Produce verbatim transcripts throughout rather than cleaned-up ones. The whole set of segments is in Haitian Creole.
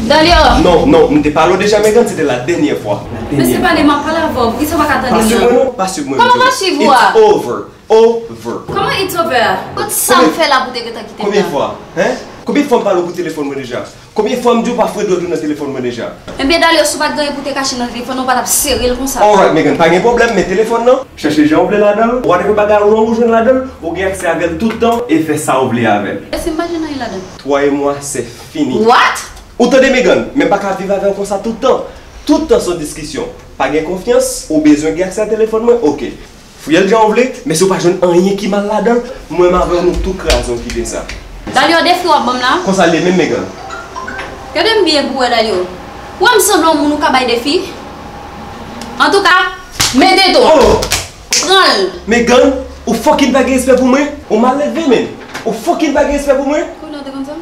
Dalio! Non, non, m te pale w deja, Megan, se te la dènyè fwa. Men se pale m ap pale avè w, poukisa w pa ka tande m nan? Pa swiv mwen non, pa swiv mwen. Kòman pa swiv ou a? It's over. Over. Kòman it's over a? Kot sa m fè la pou te gentan kite m la? Konbyen fwa? Hein? Konbyen fwa m pale w pou telefòn mwen deja? Konbyen fwa m di w pa foure dwèt ou nan telefòn mwen deja? Ebyen, Dalio, si w pa t gen anyen pou te kache nan telefòn nan, ou pa t ap sere l konsa. Alright, Megan, pa gen pwoblèm, men telefòn nan, chèche jan w vle ladan l, whatever bagay wrong ou jwenn ladan l, ou gen aksè avè l tout tan e fè sa w vle avè l. E si m pa jwenn anyen ladan l? Toi et moi, c'est fini. What? Ou tande, Megan, men m pa ka viv avè w konsa tout tan. Tout tan se yon diskisyon. Pa gen konfyans, ou bezwen gen aksè a telefòn mwen, oke. Fouye l jan w vle, men si w pa jwenn anyen ki mal ladan l, mwen menm avè w nou tou kraze w kite sa. Dalio, defi w ap ban m la? Konsa l ye menm, Megan? Gade m byen pou w wè, Dalio. Ou wè m sanble yon moun ou ka bay defi? Antouka, mete tou. Oh! Pran l! Megan, ou fucking pa gen respè pou mwen? Ou mal leve, men. Ou fucking pa gen respè pou mwen? Kounye a w te konn sa?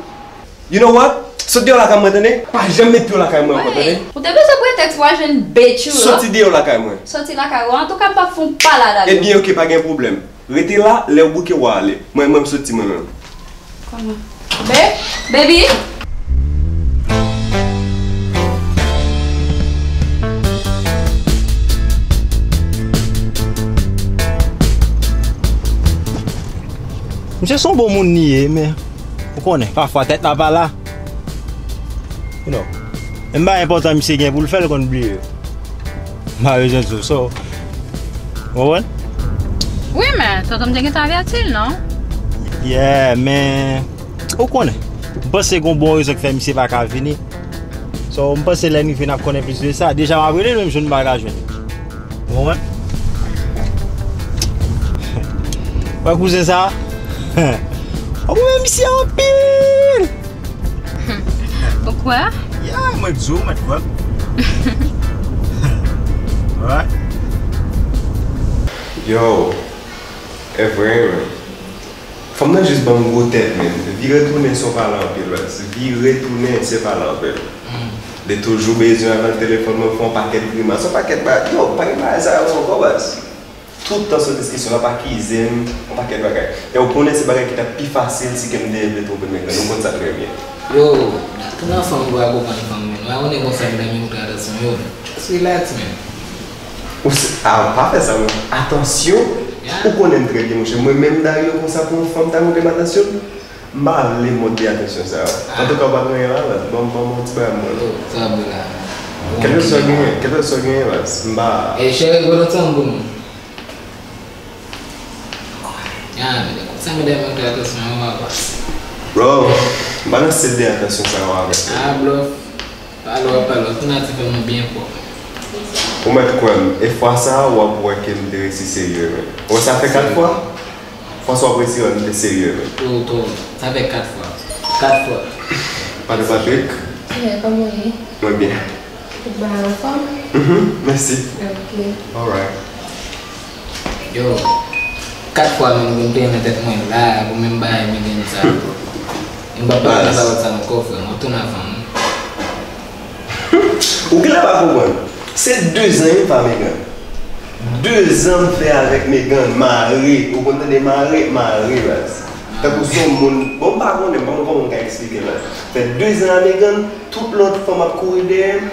You know what? Sot deyò lakay mwen, tande? Pa janm met pye w lakay mwen ankò, tande? Ou te bezwen pretèks pou al jwenn bitch ou yo? Soti deyò lakay mwen. Soti lakay ou. Antouka, m p ap fè w pa la, Dalio. Ebyen, oke, pa gen pwoblèm. Rete la, lè w bouke, w a ale. Mwen, mwen, m soti mwen menm. Kòman? Babe? Baby? Misye se yon bon moun li ye, men ou konnen, pafwa tèt la pa la. You know. Menm bagay enpòtan misye gen pou l fè, l konn bliye yo. M pa bezwen di w sa. Ou konprann? Wi, men tonton m te gentan avèti l, non? Yeah, men ou konnen. M panse gen yon bon rezon ki fè misye pa ka vini. So, m panse lè n rive n ap konnen plis de sa. Deja m ap rele l, menm jou n pa ka jwenn li. Ou konprann? Wè kouzen sa? W ap renmen misye anpil! Ou kwè? Ya, mwen di w, mèt kwè. Alright. Yo, e vre, men. Fanm nan jis ban m gwo tèt, men. Vire tounen se yon pale anpil, baz. Vire tounen se pale anpil. Li toujou bezwen al nan telefòn mwen fè yon pakèt grimas, yon pakèt bagay. Yo, pa gen bagay sa yo ankò, baz. Tout tan se diskisyon, l ap akize m, yon pakèt bagay. E w konnen se bagay ki t ap pi fasil si ke m te vle twonpe Megan, nou konn sa trè byen. Yo, tounen ansanm pou al konprann fanm, men. Nou pa konnen konsa m ta renmen montre atansyon, yo. Just relax, man. Ou se, a, pa fè sa, men. Atansyon? Yeah. Ou konnen m trè byen, monchè. Mwen menm, Dario, konsa pou yon fanm ta montre m atansyon? M pa vle montre atansyon sa yo. Ah. Antouka, ou pa gen anyen la, baz. Ban m, ban m yon ti bagay mwen. Oh, sa ap la. Kèlkeswa genyen, kèlkeswa genyen, baz. M pa. E cheri, gwo tèt ansanm pou nou. Ah, men konsa medam yo te atansyon an, papa. Bro, m pa nan stil de atansyon sa yo avèk ou. Ah, bluff. Pale w ap pale, w ap tounen ati fè mwen byen pwòp. Ou mèt kwè m, e fwa sa a, w ap wè ke m te resi serye, men. Ou wè sa fè kat fwa? Fwa sa w ap resi wè m te serye, men. Twò, twò. Sa fè kat fwa. Kat fwa. Pale Patrick. Yeah, kòman w ye? Mwen byen. Tout bagay anfòm? Mhm, mèsi. Ok. Alright. Yo, kat fwa menm pou m te nan tèt mwen la, pou menm bagay Megan sa yo. M p ap pale nan pawòl sa ankò, frè m. Ou tounen ansanm. Ou genlè pa konprann. Se dezan wi m fè a Megan. Dezan m fè avèk Megan, mare. Ou konn tande mare, mare, baz. Tankou se yon moun, bon, m pa konnen, m pa konn kòman m ka eksplike l la. Fè dezan a Megan, tout lòt fanm ap kouri dèyè m.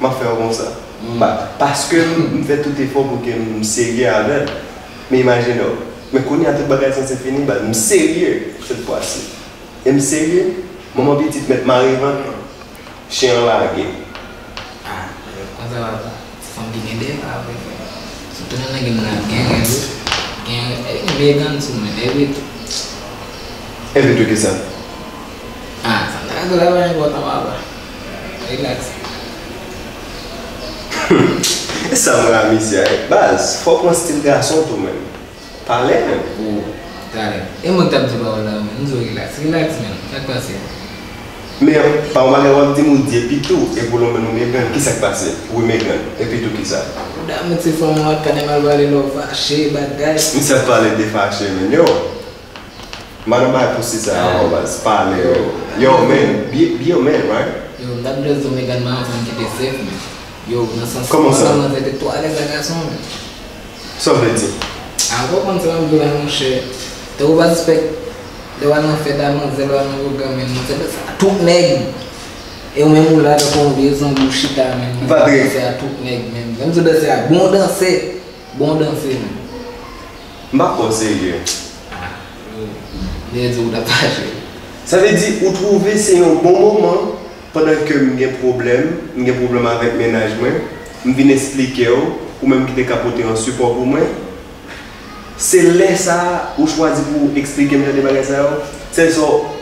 M ap fè yo konsa. Mm. Pa, paske m, m fè tout efò pou ke m serye avè l. Men imajine w. Men kounye a tout bagay sanse fini, baz. M serye, sèt fwa si. E m serye, manman pitit mèt mare vant lan. Chen an lage. Ah, konsa papa. Se fanm ki gen de pa vre, frè. Sitou nan nèg m nan gen rèv wi. Gen, e, Megan sou mwen, epi tou. Epi tou kisa? Ah, sa m ta ka di w la pa enpòtan, papa. Relax. E sa m wè a misye a, baz, fò w pran stil gason tou menm. Pale menm. Oh, talè. E mwen k t ap di pawòl la, menm. M di w relax. Relax, menm. Sa k pase? Men, pa yon bagay w ap di m, ou di epi tou, e pou lonmen nou Megan, kisa k pase? Wi, Megan, epi tou kisa? Ou damou ti fanm ou ak kanè mal pale lè w fache, bagay. Misye ap pale de fache, menm, yo. M pa nan bagay pou si sa yo ankò, baz. Pale, yo. Yo, man, be, be a man, right? Yo, m t ap just di w Megan pa yon fanm ki te safe, men. Yo, nan sans sa, manzè te twò alèz ak gason, men. Sa w vle di? A, ou konprann sa m ap di w la, monchè. Te ou pa sispèk, lè w al nan fèt a manzè, lè w al nan pwogram, men manzè, sa tout nèg. E ou menm ou la tankou yon vye zanbi ou chita menm. Ou pa danse a tout nèg menm. Menm si w danse a bon dansè, bon dansè menm. M pa pran w serye. M te di ou t ap fache. Sa vle di ou twouve se yon bon moman pandan ke m gen pwoblèm, m gen pwoblèm avèk mennaj mwen, m vin eksplike w, ou menm ki te ka pote yon sipò pou mwen. Se lè sa a ou chwazi pou w eksplike m jan de bagay sa yo? Sèl sa w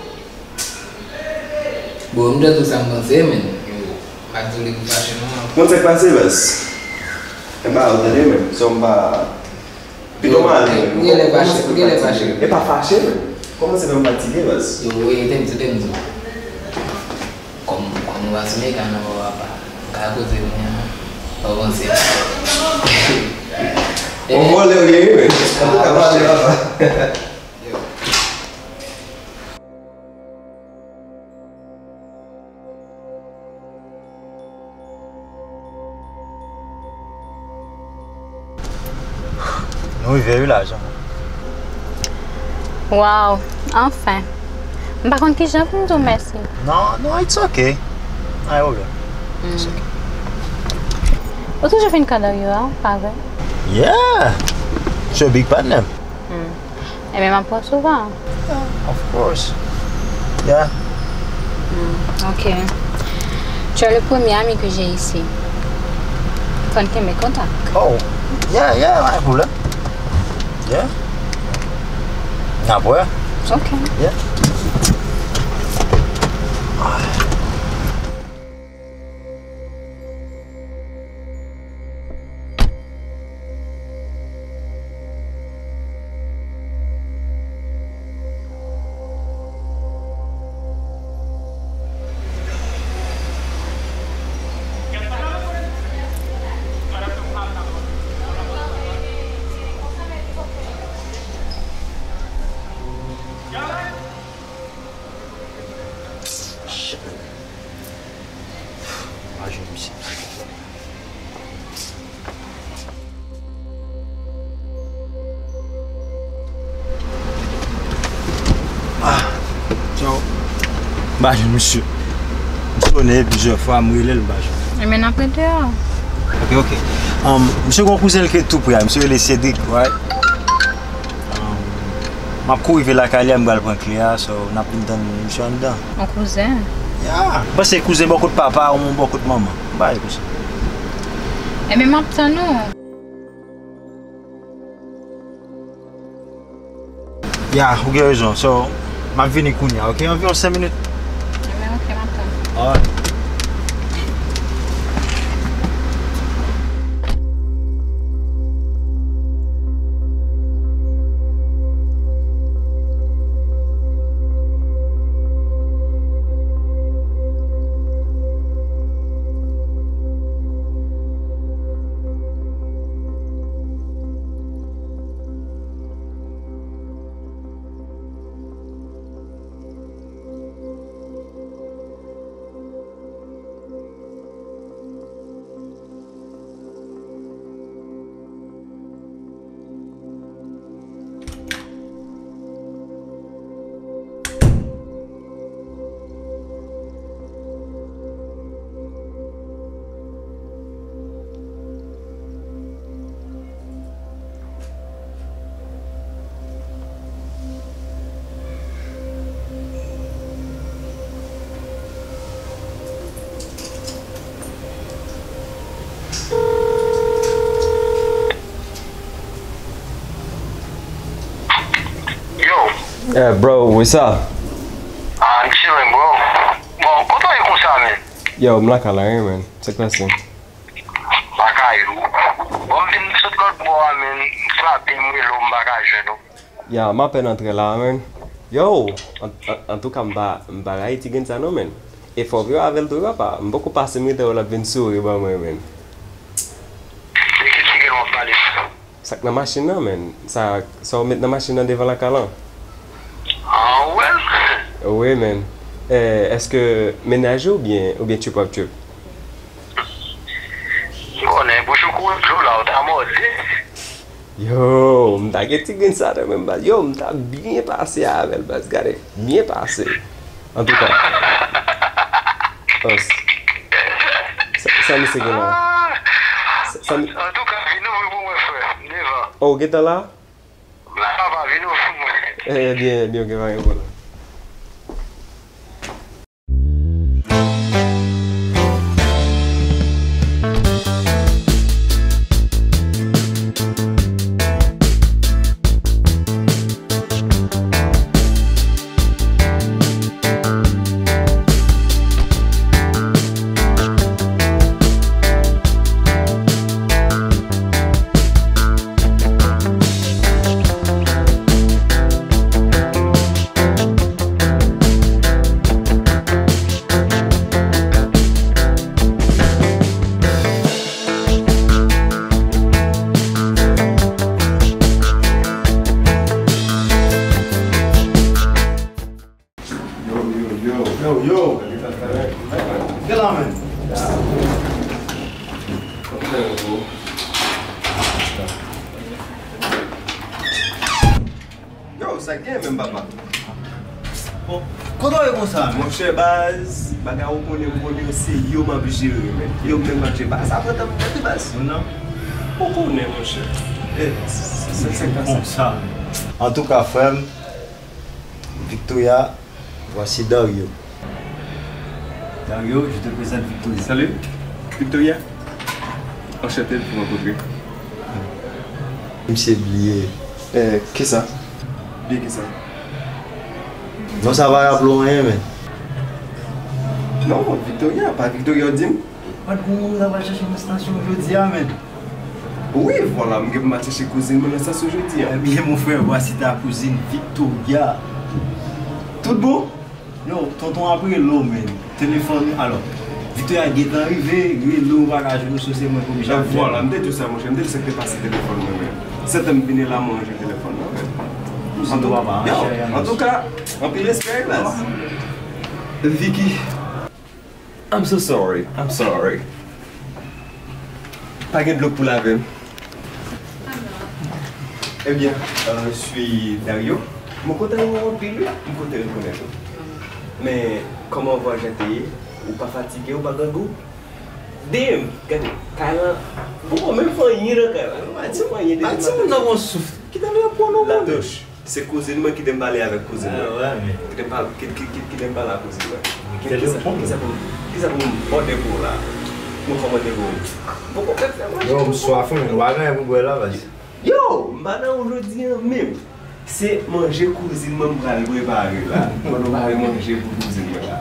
Bon, m jis di w sa m panse, men. Yo, m pa di w li pou fache non. Konn sa k pase, baz? E ba, ou tande, men. Sa m pa. Pito m ale, men. Ou genlè fache, ou genlè fache. E pa fache, men. Kòmanse fè m fatige, baz. Yo, wi, te m di, te m di w. Kòm, kòm ou pa sou mega nan mò apa. Ka koze kounye a. Pa panse. On vòlè ou ye, wi, men. Antouka, pa ale, papa. Yo. Nou rive wi la, Jean. Wow, anfen. M pa konn kijan pou m di w mèsi. Non, non, it's okay. Ay, oblèm. It's okay. Ou toujou fin kado yo a, pa vre? Yeah! Sure, big partner. Hmm. Ebyen, m ap pran souvan. Yeah, of course. Yeah. Hmm, ok. Tu es le premier ami que j'ai ici. Fò n kenbe kontak. Oh, yeah, yeah, pa gen pwoblèm. Yeah. N ap wè. Ok. Yeah. Shit. Pa jwenn misye. Ah, ciao. M pa jwenn misye. M sonnen plizyè fwa, m rele l, m pa jwenn. Ebyen, n ap rete a. Ok, ok. Um, misye gen yon kouzen l ki tou pre a. Misye rele Cedric, right? Um, m ap kouri rive lakay li a, m pral pran kle a, so n ap vin tann misye anndan. Yon kouzen? Ya. M panse kouzen bò kot papa ou bò kot manman. M pa wè kouzen. Ebyen, m ap tann ou. Ya, ou gen rezon. So, m ap vini kounye a, ok? Anviwon senk minit. Ebyen, ok, m ap tann. Alright. Yo. Eh, bro, what's up? Ah, I'm chilling, bro. Bon, kote w ye konsa, man? Yo, m lakay la, wi, man. Sa k pase? Lakay ou. Bon, m vin sot lòt bò a, man. M frape, m rele w, m pa ka jwenn ou. Ya, m apèn antre la, man. Yo, an, an, antouka, m pa, m pa rayi ti grenn sa non, man. E fò w viv avè l tou, papa. M poko pase m rete wè l ap vin souri ban mwen, man. De ki ti grenn w ap pale? Sa k nan machin nan, man. Sa, sa w met nan machin nan devan lakay lan. Ah, well. Wi, man. Eh, èske mennaj ou oubyen, oubyen trip w ap trip? M konnen, bouch ou kouri dlo la, ou ta mòde. Yo, m ta gen ti grenn sa nan menm baz. Yo, m ta byen pase avè l, baz. Gade, byen pase. Antouka. Sa, sa misye gen la? Sa, sa mi- Antouka, vin ouvri pou mwen, frè. M devan. Oh, ou gentan la? La, papa, vin ouvri pou mwen. Ebyen, ebyen, ok, pa gen pwoblèm. Yo, yo, yo. Yo, yo. Gen la, men. Yo, sa gen menm, papa. Bon, kote w ye konsa, men? Monchè, baz, bagay ou konnen, ou konnen, se yo m ap jere, men. Yo menm m ap jere. Bagay sa pran tan pou mwen, baz. Non. Ou konnen, monchè. Eh, se, se, se, se konsa, men. Antouka, frè m, Victoria, voici Dario. Dario, je te présente Victoria. Salut, Victoria. Enchanté de vous rencontrer. Misye bliye. Eh, kisa? Bliye kisa? Non, sa pa raple w anyen, men. Non, Victoria, pa Victoria, w di m. Pat gon moun ou ta pral chache nan estasyon jodi a, men. Wi, vwala, m gen pou m al chache kouzin mwen nan estasyon jodi a. Ebyen, mon frè, voici ta cousine Victoria. Tout bon? Yo, tonton ap rele w, men. Telefòn, alò, Victoria gentan rive, rele w, pa ka jwenn ou, se mwen k oblije ap jwenn. Vwala, m te di w sa, monchè, m te di w sa k te pase telefòn mwen, men. Sèten m vini la, mwen jwenn telefòn nan, men. Kouzin ou papa, yo, cheri, antouka, anpil respè, baz. Vicky. I'm so sorry. I'm sorry. Pa gen dlo k pou lave m. Ebyen, euh, je suis Dario. Mwen kontan wè w anpil, wi. M kontan rekonèt ou. Men, kòman vwayaj la te ye? Ou pa fatige, ou pa grangou? Di m, gade, kay lan, poko menm fè anyen nan kay la. Pati moun nan gon souf. Kite nou pran nou. Latouch. Se kouzin mwen, kite m pale avèk kouzin mwen. Ah, ouais, men. Kite m pale, ki, ki, ki, kite m pale ak kouzin mwen. Kisa, kisa pou m, kisa pou m bòde pou w la? Pou m kòmande pou ou. Poko fè fè manje. Yo, m swaf, men, w pa gen anyen pou bwè la, baz. Yo, m pa nan ou jodi a menm. Se manje kouzin mwen m pral prepare la. Mwen nou pare manje pou kouzin mwen la.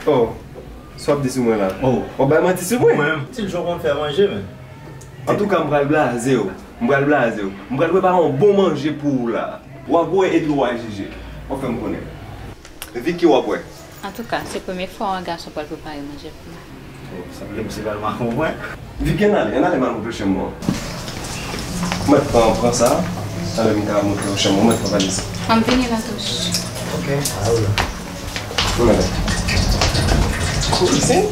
Oh, sa w ap di sou mwen la? Oh. W ap bay manti sou mwen? Mwen menm. Ti jan w konn fè manje, men. Antouka, m pral blaze w. M pral blaze w. M pral prepare yon bon manje pou ou la. W ap wè epi w a jije. W ap fè m konnen. Vicky, w ap wè. Antouka, se premye fwa yon gason pral prepare manje pou mwen. Oh, sanble m se pral makon mwen. Vicky, ann ale, ann ale m al montre w chanm ou an. Mwen pran, pran sa. Talè m ka montre w chanm ou an, mwen pran valiz. An m vini, Latouch. Ok. Ann ale. Kouri, se?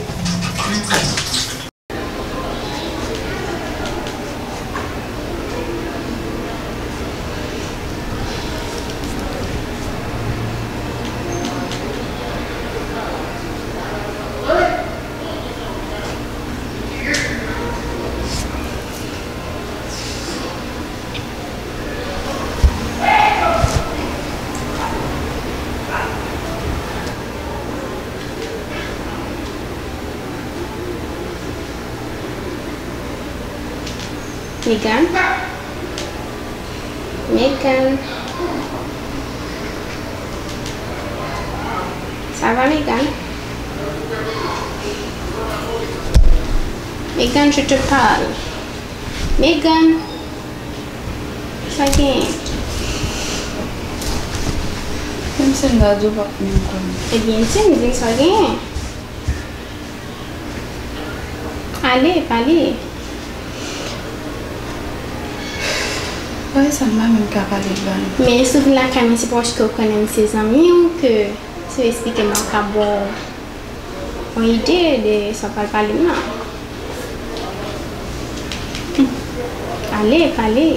Megan? Megan? Ça va, Megan? Megan, je te parle. Megan! Sa gen? Menm si m gade w, w p ap menm konnen. Ebyen, di m, di m sa gen. Ale, pale. Bagay sa m pa menm ka pale l ba nou. Men si w vin lakay mwen, se paske w konnen m se zanmi w, ke si w eksplike m, mwen ka ba w yon ide de sa w pral pale m nan. Ale, pale.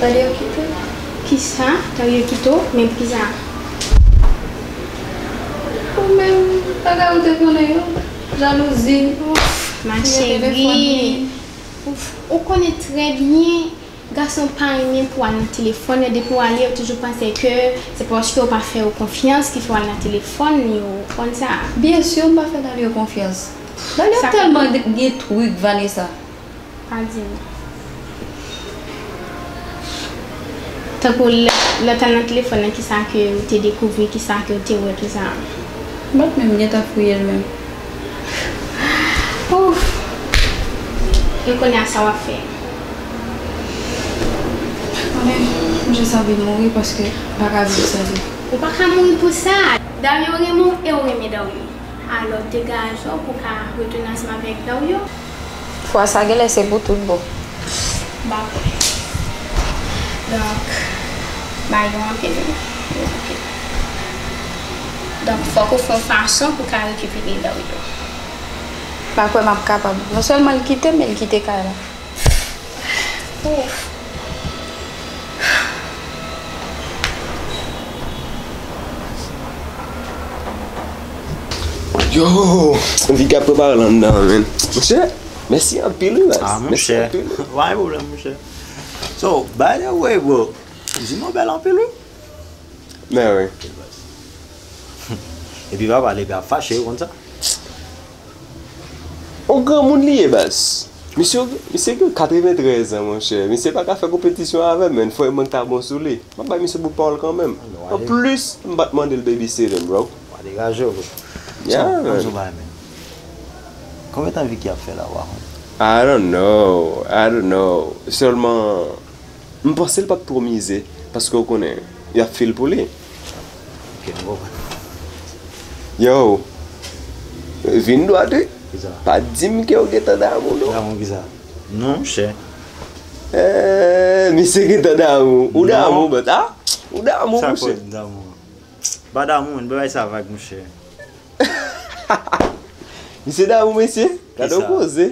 Dario kite w? Kisa? Dario kite w? Men poukisa? Ou menm, bagay ou te konnen yo. Jalouzi. Ouf, ma chérie. Ouf, ou konnen trè byen, gason pa renmen pou al nan telefòn, depi w ale, yo toujou panse ke se paske w pa fè yo konfyans ki fè w al nan telefòn yo, ou konn sa. Byen si m pa fè Dario konfyans. Dario tèlman gen trik, Vanessa. Pa di m. Tankou lè, lè w t al nan telefòn nan, kisa ke w te dekouvri, kisa ke w te wè, tousa? M pa t menm gentan fouye l menm. Ouf! E kounye a, sa w ap fè? Mwen menm, m jis anvi mouri paske m pa ka viv san li. Ou pa ka mouri pou sa! Dario renmen w e w renmen Dario. Alò, degaje w pou w ka retounen ansanm avèk Dario. Fwa sa genlè se pou tout bon. M pa kwè. Donk, bagay yo anpil wi. Yo anpil. Donk, fòk ou fè yon fason pou w ka rekipere Dario. M pa kwè m ap kapab. Non sèlman l kite m, men l kite kay la. Ouf. Yo, Vika prepare l anndan, men. Monchè, mèsi anpil, wi, baz. Ah, mèsi monchè. Anpil. Pa gen pwoblèm, monchè. So, by the way, bro, Zino bèl anpil, wi. Men wi. Epi papa li ap fache, ou konn sa? On granmoun li ye, baz. Misye, misye gen katreventrèz an, monchè. Misye pa ka fè konpetisyon avè m, men. Fò mwen ta bon sou li. M ap bay misye bout pawòl kanmenm. Anplis, m pa t mande l babysitting, bro. Wa degaje w, bro. Yeah, man. Konbyen tan Vicky ap fè la, wa? I don't know. I don't know. Sèlman, m panse l p ap twò mize, paske w konnen, y ap fil pou li. Ok, m konprann. Yo, vin dwat wi. Kisa? Pa di m ke w gentan damou, non. Damou kisa? Non, monchè. Eh, misye gentan damou. Ou damou, but, ah? Ou damou, monchè. Sa fò damou. Pa damou, men, bagay sa vag, monchè. Misye damou, mesye. Gade yon koze.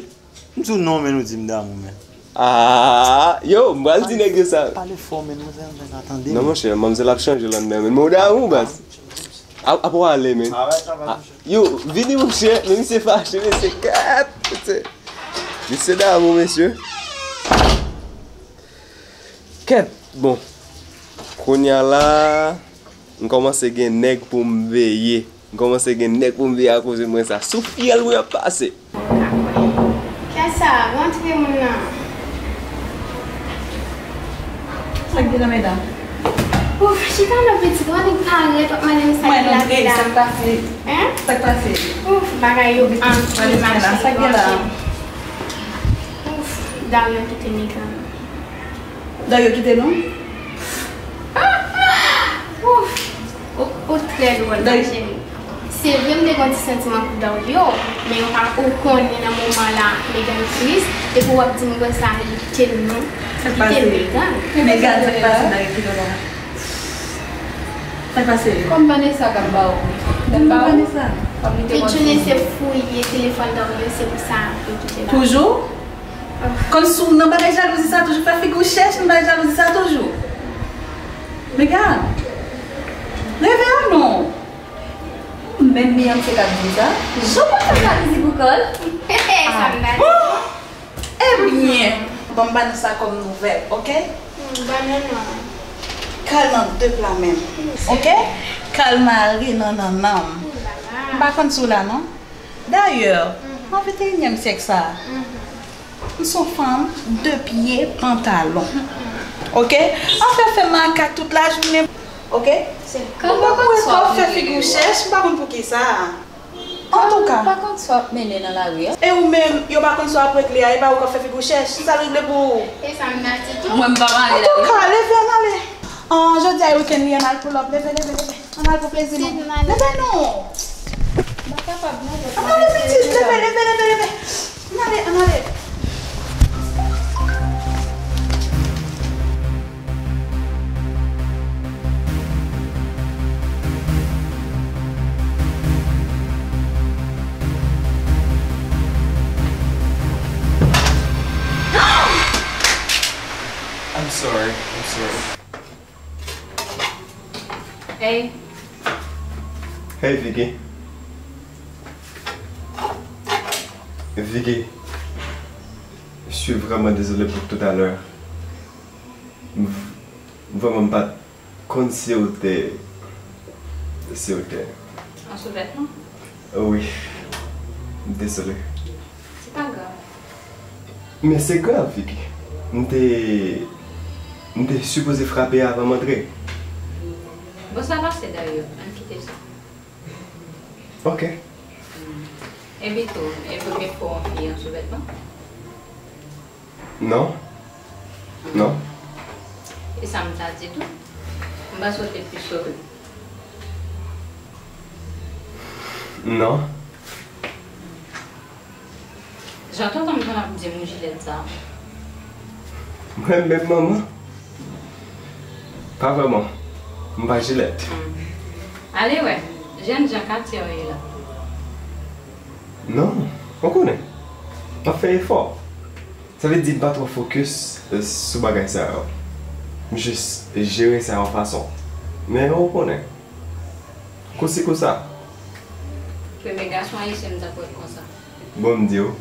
M di w non, men ou di m damou, men. Ah, yo, m pral di nèg yo sa. Pale fò, men, manzè, manzè ka tande. Non, monchè, manzè ap chanje l anndan, men. Men ou damou, baz. Ap, ap w ale, men. Ah, ouais, sa va, monchè. Yo, vini, monchè, men misye fache, mesye, kèt, mesye. Misye damou, mesye. Kèt, bon. Kounye a la, m kòmanse gen nèg pou m veye. M kòmanse gen nèg pou m veye akoz de mwen sa. Sou fyèl mwen ap pase. Kèt sa, rantre moun nan. Sa k gen la, medam? Ouf, chita non pitit, w annik parèt, w ap mande m sa k gen la, medam. Sa k pase? Hein? Sa k pase? Ouf, bagay yo anpil, ma chérie, yo anpil. Ouf, Dario kite Megan. Dario kite nou? Ouf, ou, ou trè dwòl, ma chérie. Se vre m te gen yon ti santiman pou Dario, men ou pa, ou konnen nan moman la, Megan tris, epi w ap di m konsa li kite nou, li kite Megan, li kite Megan. Sa k pase? Dario kite nou la? Sa k pase? Kòm Vanessa k ap ba w. Kòm Vanessa. Kòm li te konn Pitchoune se fouye telefòn Dario, se pou sa li kite la. Toujou? Kòmsi w nan bagay jalouzi sa toujou, fè figi w chèch nan bagay jalouzi sa toujou. Megan, leve a non. Menm Beyoncé k ap di sa. Jan w ap fè jalouzi pou kò l. Sa m ta di. Ebyen, ban m ba nou sa kòm nouvèl, oke? Ban nou non. Kal nan de pla menm, oke? Kal mare nan nannan m. M pa konn si w la non. Dayè, nan venteyinyèm syèk sa a, m se yon fanm de pye pantalon. Oke? Anfen, fè makak tout lajounen. Oke? Kòman w ap fè figi w chèch, m pa konn poukisa. Antouka. Pa konn sa w ap mennen nan lari a. E ou menm, yo pa konn sa w ap regle a, e pa ou k ap fè figi w chèch, sa l regle pou ou. E sa m nan di tou. Mwen, m pa mare lari. Antouka, leve, ann ale. An, jodi a e wikenn li, ann al pull up. Leve, leve, leve. Ann al pou plezi nou. Leve non. M pa kapab non. Ann ale pitit, leve, leve, leve, leve. Ann ale, ann ale. I'm sorry. I'm Hey. Hey, Vicky. Vicky, je suis vraiment désolé pour tout à l'heure. M-, Vrèman, m pa t konn si w te, si w te. Yon souvètman? Wi. Dezole. Se pa grav. Men se grav, Vicky. M te, m te sipoze frape avan m antre. Bon, sa pase, Dario. Ann kite sa. Ok. Epi tou, e premye fwa w fè yon souvètman? Non. Non. E sa m ta di tou. M panse w te pi sove. Non. Jan tonton m konn ap di m ou jilèt sa. Mwen menm manman? Pa vrèman. M pa jilèt. Hmm. Ale wè, jènjan katye w ye la. Non, ou konnen. M ap fè efò. Sa vle di m pa twò fokis, eh, sou bagay sa yo. M jis jere sa yon fason. Men ou konnen. Kousi kousa. Premye gason ayisyen m t ap wè konsa. Bon, m di w.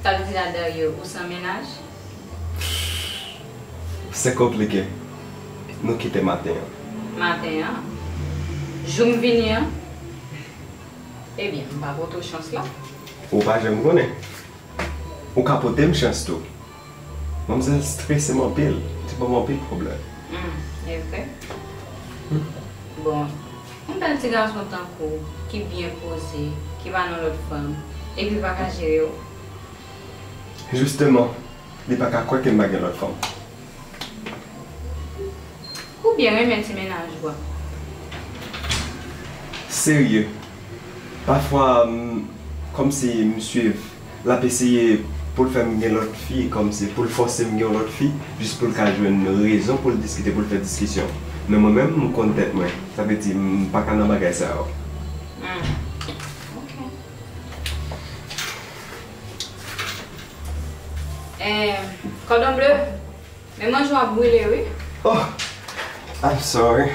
Sa vle di la, Dario, ou san mennaj? Se konplike. Nou kite maten an. Maten an? Jou m vini an? Ebyen, m pa pote w chans la. Ou pa janm konnen. Ou ka pote m chans tou. Manmzèl strese m anpil, li ban m anpil pwoblèm. Hmm, e vre? Hmm. Bon, yon bèl ti gason tankou w, ki byen poze, ki pa nan lòt fanm, epi pa ka jere w. Jisteman, li pa ka kwè ke m pa gen lòt fanm. Ou byen renmen ti mennaj ou a. Serye. Pafwa, m, kòmsi m swiv, l ap eseye pou l fè m gen lòt fi, kòmsi pou l fòse m gen yon lòt fi, jis pou l ka jwenn rezon pou l diskite, pou l fè diskisyon. Men mwen menm, m konn tèt mwen. Sa vle di, m pa ka nan bagay sa yo. Hmm. Ok. Eh, kòdon ble. Men manje w ap brile, wi. Oh, I'm sorry.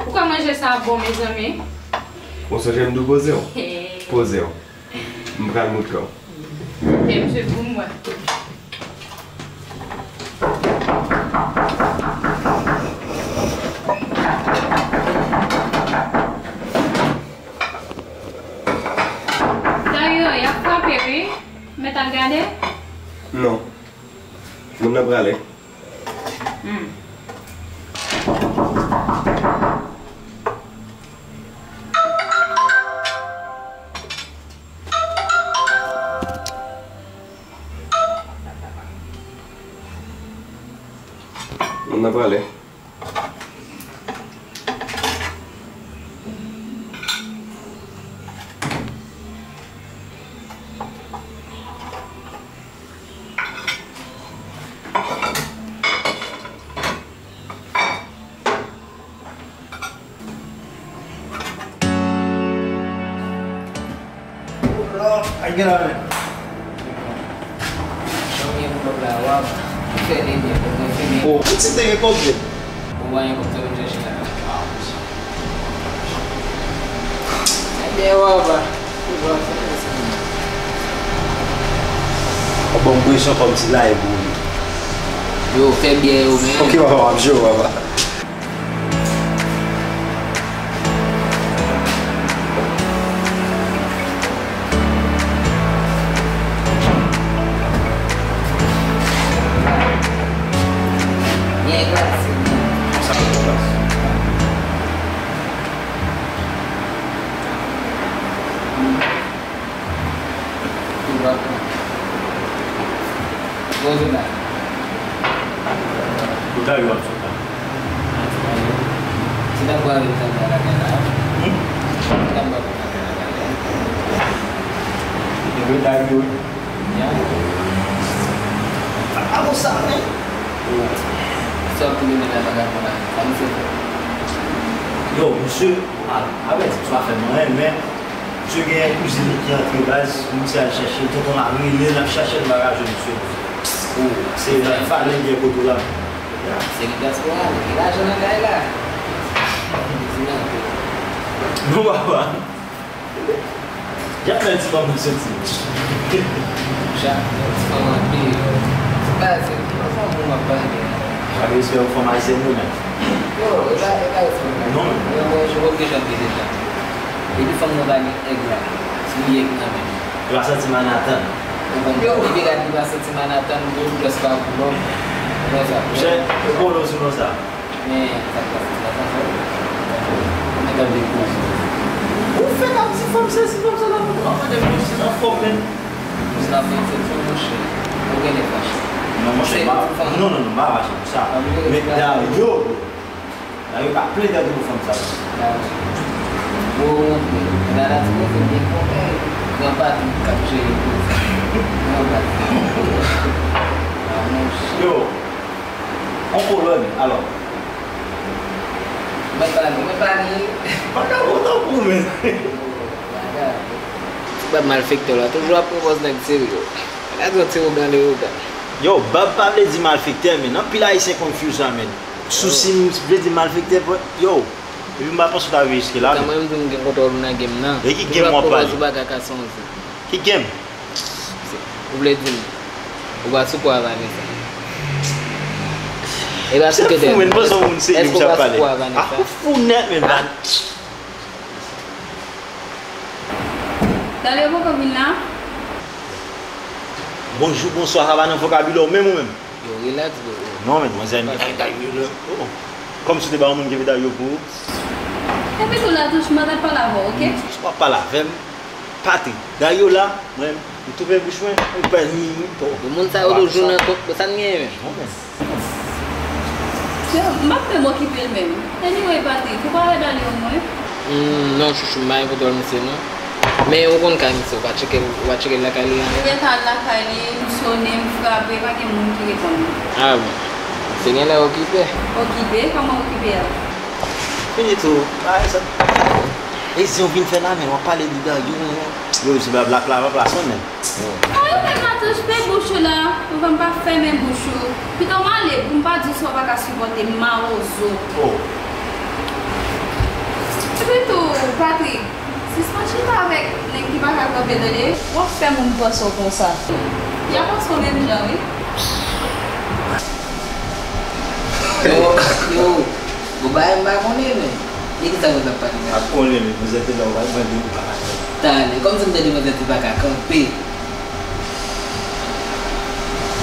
Ou kwè manje sa ap bon, mezanmi? Ou sonje m di w poze w? Hey. Poze w. M pral montre w. Hey, misye pou m wè. Dario, y ap frape, wi. Mèt al gade? Non. Moun nan prale. Hmm. Moun nan prale. Lòt, ay gen la menm. Jan w gen pou lòt la, w ap fè li byen pou mwen fini. O, pitit te gen kòb vre. Ou pa gen kòb, sa vin chèche la. Ebyen, w ap, w ap fè li. W ap ban m presyon kòmsi la e pou li. Yo, fè byen yo, men. Ok, papa, m ap jere w, papa. Byen glase, byen. Konsa pou plas. Ou ta yo ap sot la. Se ta bwa yo ta bwa la la. Hmm? Se ta bwa yo ta bwa la la. E vre ta yo. Ya. A, a, bon, sa, men. Sa pou li men la bagay pou la. Sa misye fè. Yo, misye, a, avèti, sa fè mwen, men Misye gen yon kouzin li ki antre baz, misye al chèche l, tonton la rele l, l ap chache l, l pa ka jwenn misye. Oh, se nan vale gen kote la. Se nan dyaspora, gen lajan nan kay la. Non, papa. Jan fè ti fanm nan soti. Jan fè ti fanm nan pi. Baz, se pa fanm ou m ap pale a. Ak respè pou fanm ayisyèn yo menm. Yo, e pa, e pa respè. Non, non. Yo, bon, je vois que j'en ai déjà. Depi fanm nan pa gen èg la, si li èg nan men. Li pa santi Manhattan. Ou konprann? Depi gad li pa santi Manhattan, gwo plis pa pou lòm. Konsa. Chè, e polo sou non sa. Men, sa k pase, sa, sa, sa, sa, sa, mwen t ap depoze. Ou fèk ap di fanm sesi, fanm sa la, mwen ap mande mwen si nan fòm, men. Ou se nan fòm, se tou, monchè. Ou genlè fache. Non, monchè, m pa, non, non, non, m pa fache pou sa. Men, Dario, bro. Dario ka plen tèt pou fanm sa. Dario. Bon, monchè, la, la, ti monchè, byen konpè. Gran patron k ap jere tout. Gran patron. Ah, monchè. Yo. On kolòn, alò. Mwen pa li, mwen pa li. Pa ka kontan pou men. Ti bab malfektè la, toujou ap pran pòz nèg serye. Pa ka di yon ti ougan de ougan. Yo, bab pa vle di malfektè, men anpil ayisyen confuse sa, men. Sousi m vle di malfektè, yo. Epi m pa panse w ta rive jiske la, men. Mwen menm tou m gen kontwòl ou nan game nan. E ki game w ap pale? Toujou ap pran pòz ou pa ka kase yon jou. Ki game? Ou vle di m, ou pa sou pwa Vanessa? E pa sou ke de. Fou, men, panse yon moun serye, èske ou pa sou pwa Vanessa? Ah, ou fou nèt, men, Van. Dario poko vin la? Bonjou, bonswa, sa pa nan vokabilè w menm ou menm? Yo, relax, bro. Non, men, manzè, ay, ay, ay, yo, oh. Kòmsi w te ba yon moun ki vle Dario pou ou. Epi tou la, touch, mwen t ap pale avè w, oke? Touch, w ap pale avè m. Patrick, Dario la, mwen, m tou fè bouch mwen, ou pè, m, m, to. Moun sa yo toujou nan kòk, sa n genyen menm? Non, men. Yo, m p ap menm okipe l menm. Anyway, Patrick, ou pa wè Dario mwen? Hmm, non, chouchou, m pa gen kontwòl misye, non. Men ou konn kay misye, ou pa tcheke l, ou pa tcheke l lakay li a? M gentan al lakay li, m sone, m frape, pa gen moun ki reponn mwen. Ah bon. Misye genlè okipe. Okipe? Kòman okipe a? Fini tou. Bagay sa. E zen w vin fè la, men w ap pale de Dario, men. Yo, se pa blak la, pa plas mwen, men. Ay, men Matouch, pe bouch ou la, ou fè m pa fèmen bouch ou. Pito m ale, pou m pa di w sa w pa ka sipòte, mawozo. Oh. Epi tou, Patrick, sispann chita avèk nèg ki pa ka kanpe, tande. W ap fè moun panse w konsa. Y a panse w menm jan, wi. Yo, yo. Bon, bagay m pa konnen, men. E kisa manzè ap pale la? M pa konnen, men manzè te la, ou pa mande, ou pa ka kanpe. Talè, kòmsi m tande manzè te pa ka kanpe.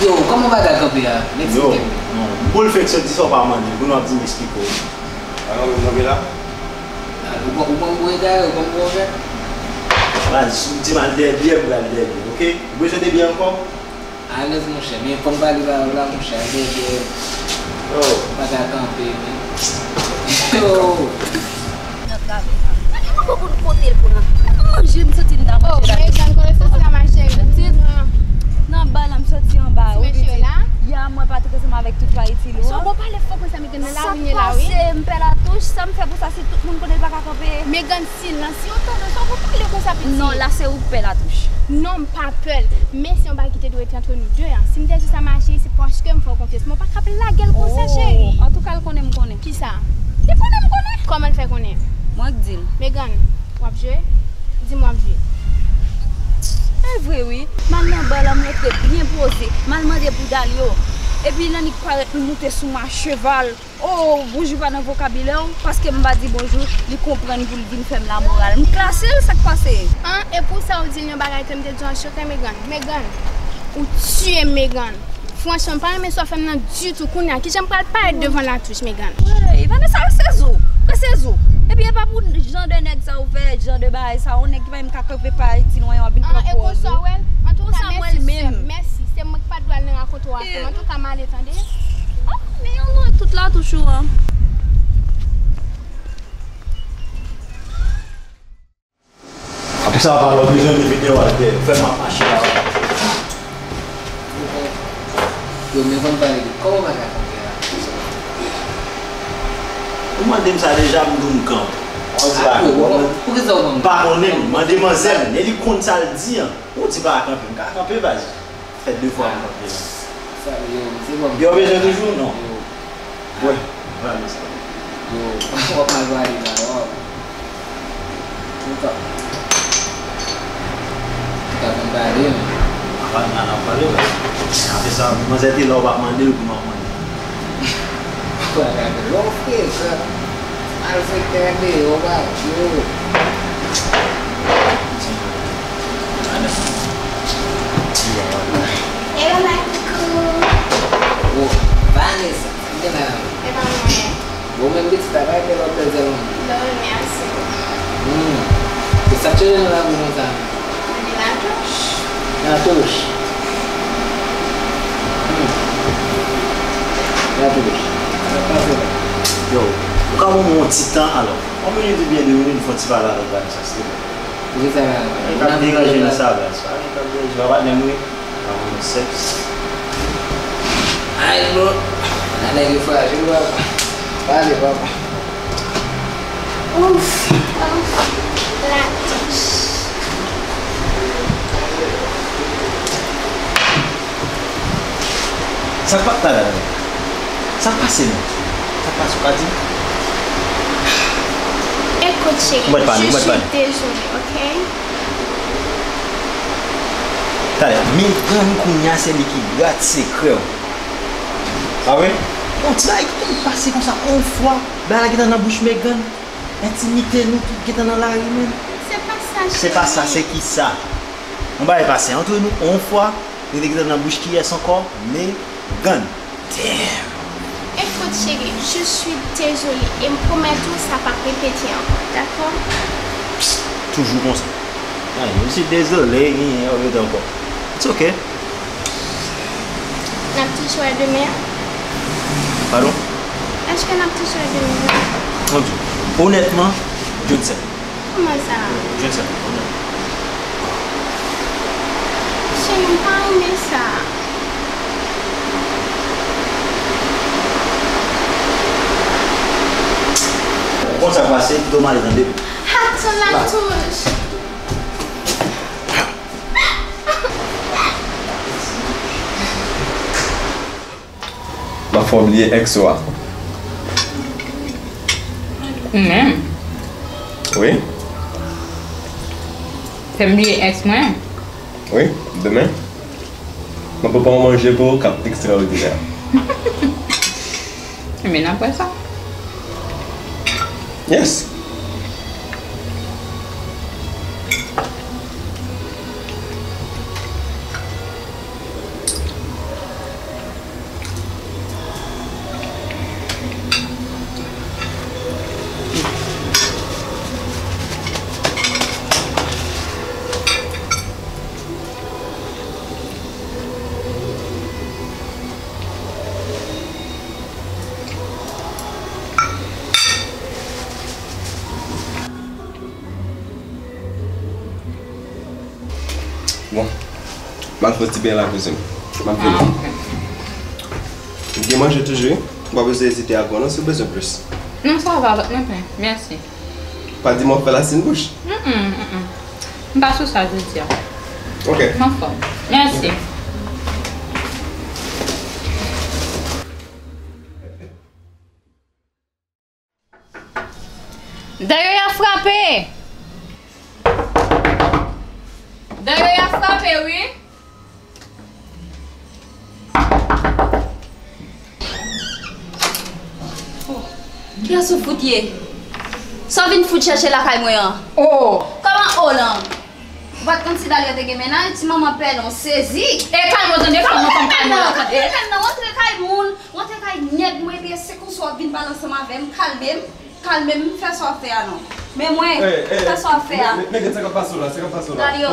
Yo, kòman w pa ka kanpe a? Yo, eksplike m. Non, m pou l fèk soti sa w pa mande, pou nou ap di m eksplike w. Alò, ou kanpe la? A, ou pran, ou pran m pou egare, ou pran m pou egare? Baz, si w di m al dèyè byè, m pral dèyè byè, oke? Ou bezwen de byè ankò? Alèz, monchè, men fò m pale ba w la, monchè, al dèyè byè. Oh. Pa ka kanpe, men. Yo. Nan travay la. Gade mango pou n kote l pran. Manje, m santi l nan manje la. Oh, men Jan, kote soti la, ma chérie? Soti nan ba la, m soti anba, wi, pitit. Ya, mwen pa t ansanm avèk tout kay. Sa w bon pale fò konsa, Megan, nan lari n ye la, wi. Sa k pase, m pè Latouch, sa m fè pou sa, si tout moun konnen l pa ka kanpe. Megan, silans, si yo tande w, sa w bon pale konsa, pitit. Non, la se ou k pè Latouch. Non, m pa pè l. Men se yon bagay ki te dwe rete antre nou de, an. Si m te di sa, ma chérie, se paske m fè w konfyans. Men w pa ka ap lage l konsa, cheri. Antouka, l konnen m konnen. Kisa? Li konnen m konnen. Kòman l fè konnen? Mwen k di l. Megan, w ap jwe? Di m w ap jwe. E vre, wi. M al nan ba la, m rantre byen poze. M al mande pou Dalio. Epi l annik parèt, l moute sou m a cheval. Oh, bonjou pa nan vokabilè w, paske m pa di bonjou, li konprann pou l vin fè m lamoral. M klase l, sa k pase? An, e pou sa w di l yon bagay ke m te di w an chokan, Megan. Megan, ou tiye m, Megan. Franchman, m pa renmen sa w fè m nan ditou. Kounye a, kijan m pral parèt devan Latouch, Megan? Wey, Vanessa, sezi w. Pran sezi w. Epi e pa pou jan de nèg sa ou fè, jan de bagay sa, yon nèg ki pa menm ka kanpe pa iti lwen, w ap vin pran pòz ou. An, e konsa w wè l? Antouka, mèsi, sè m. Mèsi. Se mwen ki pa t dwe al nan rakonte w a fè m. Antouka, m ale, tande? Oh, men yon lwen tout Latouch ou an. Apre sa, pa lò bezwen de videyo a te fè m ap mache la. Yo, men fò n pale de kòman w pa ka kanpe a. Ou mande m sa deja, m di w m kanpe. Ou di pa kanpe. Poukisa w pa kanpe? M pa konnen, mande manzè m, e li konn sa l di an. Ou di pa kanpe, m ka kanpe, baz. Fè de fwa m kanpe la. Sa, yo, se bon. Yo bezwen toujou? Non. Yo. Bwè. Bwè, sa. Yo, w ap mal pale la, w ap. Ou ka, ou ka konn pale, men. Apa n nan ap pale, men. Apre sa, manzè te la, ou pa mande l pou m ap mande. Ou pa ka fè lè w frekan. Malfektè deyò, pa yo. Hello, ma coucou. Oh, Vanessa, sa k gen la? E pa mwen. Bon, menm pitit la, pa gen lòt bèl sèlman. Lòl, mèsi. Hmm. E sa k chanje nan lakou konsa? Latouch. Latouch. Hmm. Latouch. Sa k pase la? Yo, ou ka ban mwen yon ti tan, alò? Yon minit oubyen de minit, m fè yon ti pale avèk Vanessa, silvouplè. Poukisa la? Li t ap deranje nou sa, baz. Pa gen k ap deranje, pa patnè m, wi. Avan nou sèks. Ay, bro. Nan nèg yo frajil, papa. Pale, papa. Ouf, ouf. Latouch. Sa k pa t la la menm? Sa k pase menm? Sa k pase, ou ka di m? Écoute, chérie, je suis désolée, ok? Talè, Megan kounye a se li ki rat sekrè w. Pa vre? Yon ti bagay ki konn pase konsa yon fwa, bagay la gentan nan bouch Megan. Entimite nou tout gentan nan lari menm. Se pa sa, chérie. Se pa sa, se kisa? Yon bagay pase antre nou yon fwa, li te gentan nan bouch kiyès ankò? Megan. Damn! Écoute, chérie, je suis désolée. E m pwomèt ou, sa p ap repete ankò, dakò? Toujou konsa. Ay, m se dezole, yen, yen, repete ankò. It's ok. N ap toujou wè demen an? Padon? Èske n ap toujou wè demen an? Mon Dieu. Onètman, je ne sais pas. Kòman sa? Je ne sais pas. Cheri, m pa renmen sa. Bon, sa pase, pito m ale tande. Atann, Latouch. M ap fè w bliye èks ou a. Ou menm? Wi. Fè m bliye èks mwen? Wi, demen. M ap prepare yon manje pou ou k ap ekstraòdinè. Ebyen, n ap wè sa. Yes. Bon, m al fè ti beny lakizin. M ap vini. Ah, ok. Gen manje toujou, wi. Ou pa bezwen ezite ak mwen non, si w bezwen plis. Non, sa va, mwen plen. Mèsi. Pa di m w ap fè lasin bouch. Mm, mm, mm, mm. M pa sou sa jodi a. Ok. M anfòm. Mèsi. Dèyè y ap frape! Dèyè y ap frape, wi! Oh, kiyès ou fout ye? Sa w vin fout chèche lakay mwen an? Oh! Kòman oh lan? Ou pa t konn si Dalya te gen mennaj, ti manman pèlen w sezi. E kalme w tande, kalme w, kalme w, kalme w. Antre kay moun, antre kay nèg mwen, epi se konsa w ap vin pale ansanm avè m, kalme m, kalme m, fè sa w ap fè a non. Men mwen, fè sa w ap fè a. Men, men, men, sa k ap pase w la, sa k ap pase w la. Dalya,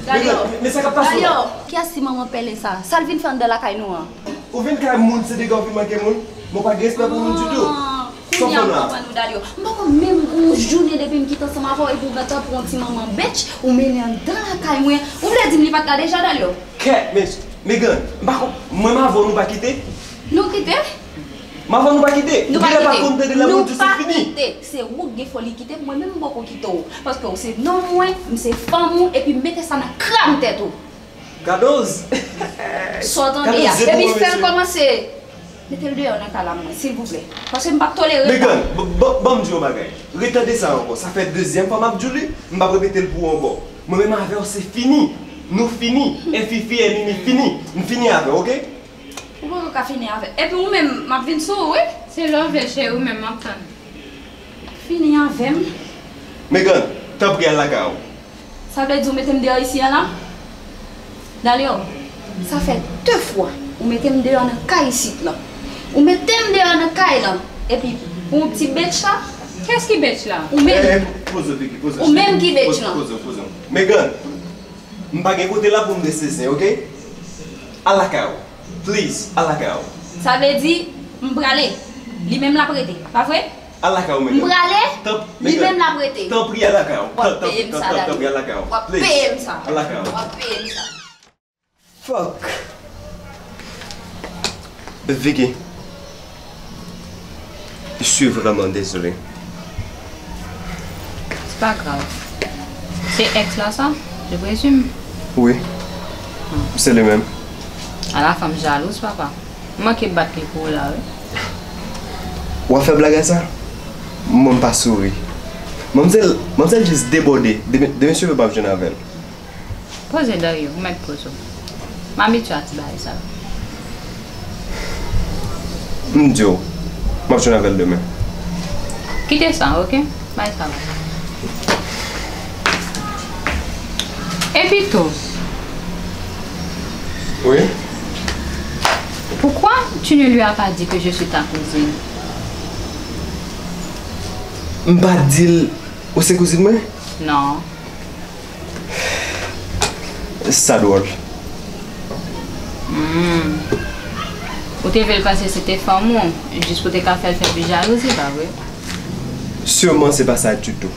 Dalya, men, men, men sa k ap pase w la. Dalya, kiyès ti manman pèlen sa? Sa l vin fè anndan lakay nou an? Ou vin kay moun, se dega w vin manke moun? Bon, pa gen respè pou moun ditou. Sa w fè la? Kounye a m konprann ou, Dalya. M poko menm gon jounen depi m kite ansanm avè w epi w gentan pran yon ti manman bitch, ou mennen anndan lakay mwen. Ou vle di m li pa t la deja, Dalya? Kèt, men, Megan, m pa konp-, mwen m avè w nou pa kite? Nou kite? M avè w nou pa kite? Nou pa kite. Ou genlè pa konn tande lè mwen di w se fini. Nou pa kite. Se ou k gen foli kite m, mwen menm m poko kite w. Paske w se nonm mwen, m se fanm ou, epi m mete sa nan kran tèt ou. Kadoz! Sa w tande a? Epi fè l kòmanse. Mete l deyò nan kay la, mwen, silvouplè. Paske m p ap tolere sa. Megan, b-, b-, ban m di w yon bagay. Retande sa ankò. Sa fè dezyèm fwa m ap di w li, m p ap repete l pou ou ankò. Mwen menm avè w, se fini. Nou fini. È fifi, è mimi, fini. M fini avè w, oke? Ou poko ka fini avè m. Epi ou menm, m ap vin sou ou, wi. Se lè w vle, cheri, ou menm m ap tann. Fini avè m. Megan, tanpri al lakay ou. Sa vle di ou mete m deyò isi a la? Dalio, sa fè de fwa ou mete m deyò nan kay isit lan. Ou mete m deyò nan kay lan. Epi pou yon ti bitch la? Kiyès ki bitch la? Ou menm. Eh, eh, poze, Vicky, poze, cheri. Ou menm ki bitch lan. Poze, poze, poze. Megan, m pa gen kote la pou m rete zen, oke? Al lakay ou. Please, al lakay ou. Sa vle di, m prale. Li menm l ap rete, pa vre? Al lakay ou, Megan. M prale, li menm l ap rete. Tanpri, al lakay ou. W ap peye m sa, Dani. Tanpri, al lakay ou. W ap peye m sa. Al lakay ou. W ap peye m sa. Fuck. Vicky, je suis vraiment désolé. C'est pas grave. C'est ex là, ça, je présume? Oui. C'est lui-même. A la fanm jalouz, papa. M manke bat li pou ou la, wi. W ap fè blag a sa? Mwen m pa souri. Manmzèl, manmzèl jis debòde. Demen, demen si Dye vle m ap jwenn avè l. Poze, Dario, ou mèt poze w. M abitye a ti bagay sa yo. M di w, m ap jwenn avè l demen. Kite sa, oke? Bay sa la. Epi tou, oui? Pourquoi tu ne lui as pas dit que je suis ta cousine? M pa di l ou se kouzin mwen? Non. Sa dwòl. Hmm. Ou te vle l panse se te fanm ou, jis pou te ka fè l fè plis jalouzi, pa vre? Sûrement se pa sa ditou.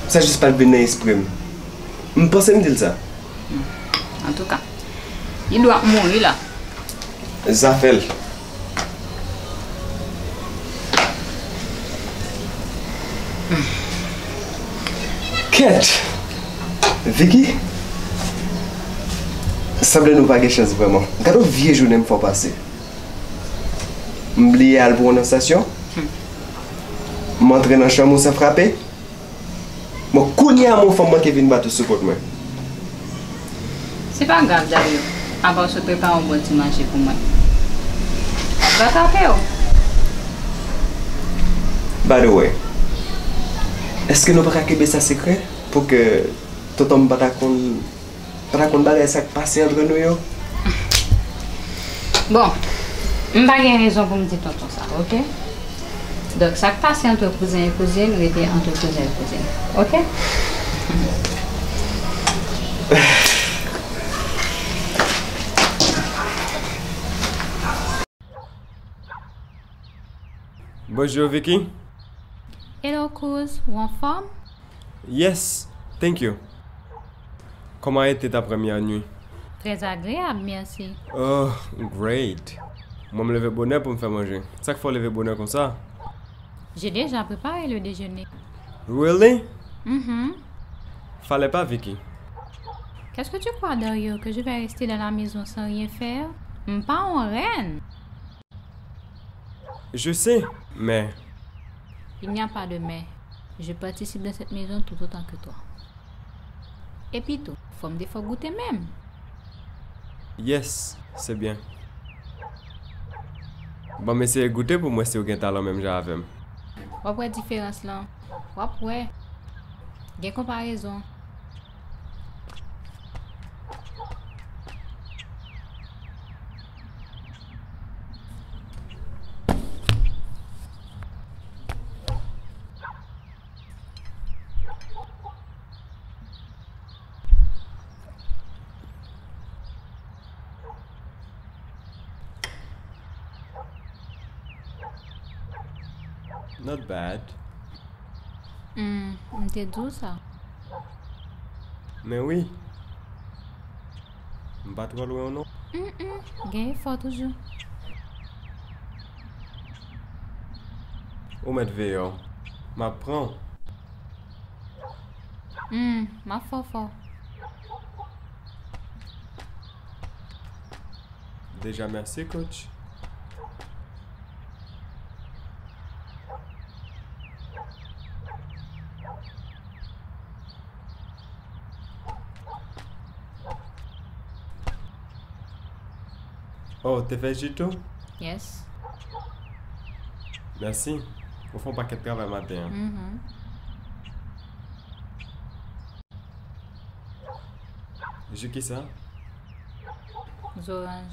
Sa jis pa t vin nan espri m. M panse m di l sa. Hmm. Antouka, li dwe ap mouri la. Zafè l. Kèt! Vicky? Sanble nou pa gen chans vrèman. Gade yon vye jounen m fè w pase. M bliye al pran w nan estasyon. M antre nan chanm ou san frape. Bon, kounye a, mon fanm manke vin bat ou sou pòt mwen. Se pa grav, Dario. Apa w sot prepare yon bon ti manje pou mwen. M ap ratrape w. By the way, èske nou pa ka kenbe sa sekrè pou ke tonton m pa ta konn, pa ta konn bagay sa k pase antre nou yo? Bon, m pa gen rezon pou m di tonton sa, oke? Donk, sa k pase antre kouzen e kouzin, rete antre kouzen e kouzin, oke? Bonjou, Vicky. Hello, Kouz. Ou anfòm? Yes, thank you. Comment a été ta première nuit? Très agréable, merci. Oh, great. Mwen, m leve bonè pou m fè manje. Sa k fè w leve bonè konsa? J'ai déjà préparé le déjeuner. Really? Mhm. Fallait pas, Vicky. Qu'est-ce que tu crois, Dario, que je vais rester dans la maison sans rien faire? M pa yon rèn. Je sais, mais... Il n'y a pas de mais. Je participe dans cette maison tout autant que toi. Epi tou, fò m te fè w goute menm. Yes, c'est bien. Ban m eseye goute pou m wè si w gen talan menm jan avè m. W ap wè diferans lan. W ap wè. Gen konparezon. Not bad. Hmm, m te di w sa. Men wi. M pa twò lwen w non. Mm, mm, gen efò toujou. Ou mèt veye w. M ap pran w. Hmm, m ap fò fò. Deja mèsi, coach. Oh, te fè ji tou? Yes. Mèsi. Ou fè yon pakèt travay maten an. Mhm. Ji ki sa? Zoranj.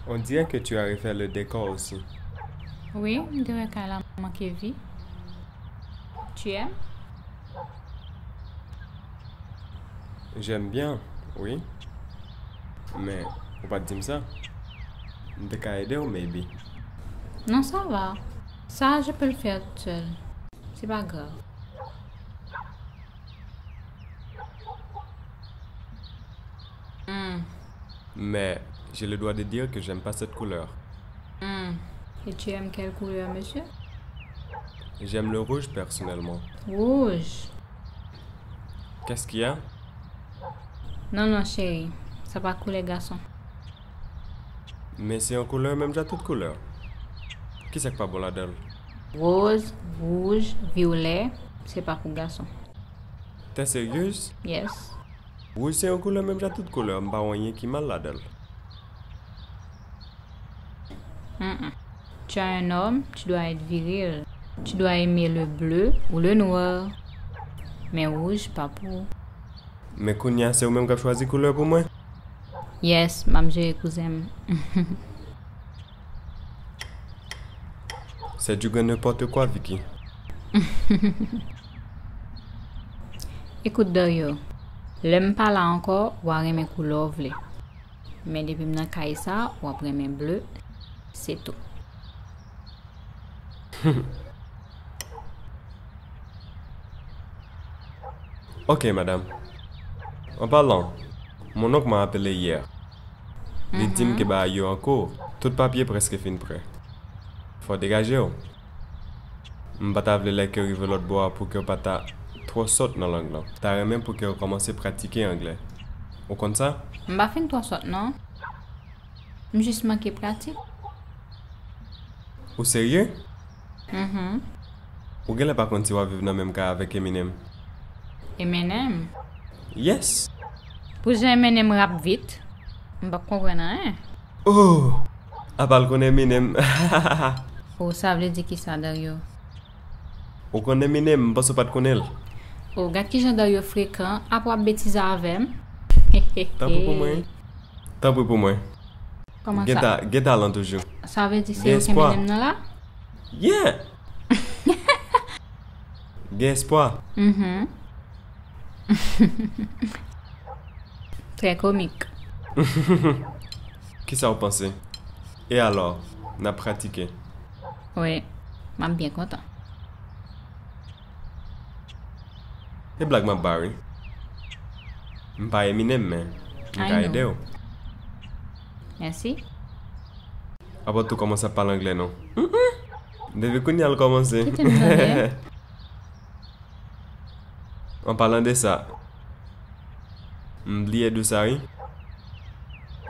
On dirait que tu as refait le décor aussi. Wi, m te wè kay la manke vi. Tu aimes? J'aime bien, oui. Men, ou pa t di m sa. M te ka ede w, maybe. Non, ça va. Ça, je peux le faire toute seule. C'est pas grave. Hmm. Mais j'ai le droit de dire que j'aime pas cette couleur. Hmm. Et tu aimes quelle couleur, monsieur? J'aime le rouge personnellement. Rouge. Qu'est-ce qu'il y a? Non, non, chéri. Sa pa koulè gason. Men se yon koulè menm jan tout koulè. Kisa k pa bon ladan l? Woz, wouj, vyolè, se pa pou gason. T'es sérieuse? Yes. Wouj se yon koulè menm jan tout koulè, m pa wè anyen ki mal ladan l. Mm-mm. Tu es un homme, tu dois être viril. Tu dois aimer le bleu ou le noir. Men wouj pa pou ou. Men kounye a se ou menm k ap chwazi koulè pou mwen? Yes, m ap jere kouzen m. C'est du grand n'importe quoi, Vicky. Écoute, Dario, lè m pa la ankò, w a renmen koulè w vle. Men depi m nan kay sa, w ap renmen ble, se tou. Ok, madam. An palan, mon onk m'a apele yè. Li di m ke bagay yo an kou, tout papye prèske fin prè. Fò w degaje w. M pa ta vle lè ke w rive lòt bò a pou ke w pa ta twò sòt nan lang lan. Ta renmen pou ke w kòmanse pratike anglè. Ou konn sa? M pa fin twò sòt, non. M jis manke pratik. Ou serye? Mhm. Ou genlè pa konn si w ap viv nan menm kay avèk Eminem. Eminem? Yes. Pou jan Eminem rap vit, m p ap konprann anyen. Oh! Apa l konn Eminem? Oh, sa vle di kisa, Dario? Ou konn Eminem, m panse w pa t konnen l. Oh, gad kijan Dario frekan, apa w ap betize avè m? Tanpri pou mwen. Tanpri pou mwen. Kòman sa? Gen ta-, gen talan toujou. Sa vle di se yo k Eminem nan la? Yeah! Gen espwa. Mhm. Trè komik. Kisa w panse? E alò, n ap pratike? Wi, m ap byen kontan. E blag m ap ba wi. M pa Eminem, men m ka ede w. Mèsi. Apa w tou kòmanse ap pale anglè non? Mm-mm. Depi kounye a l kòmanse. Kite m tande. An palan de sa, m bliye di w sa wi.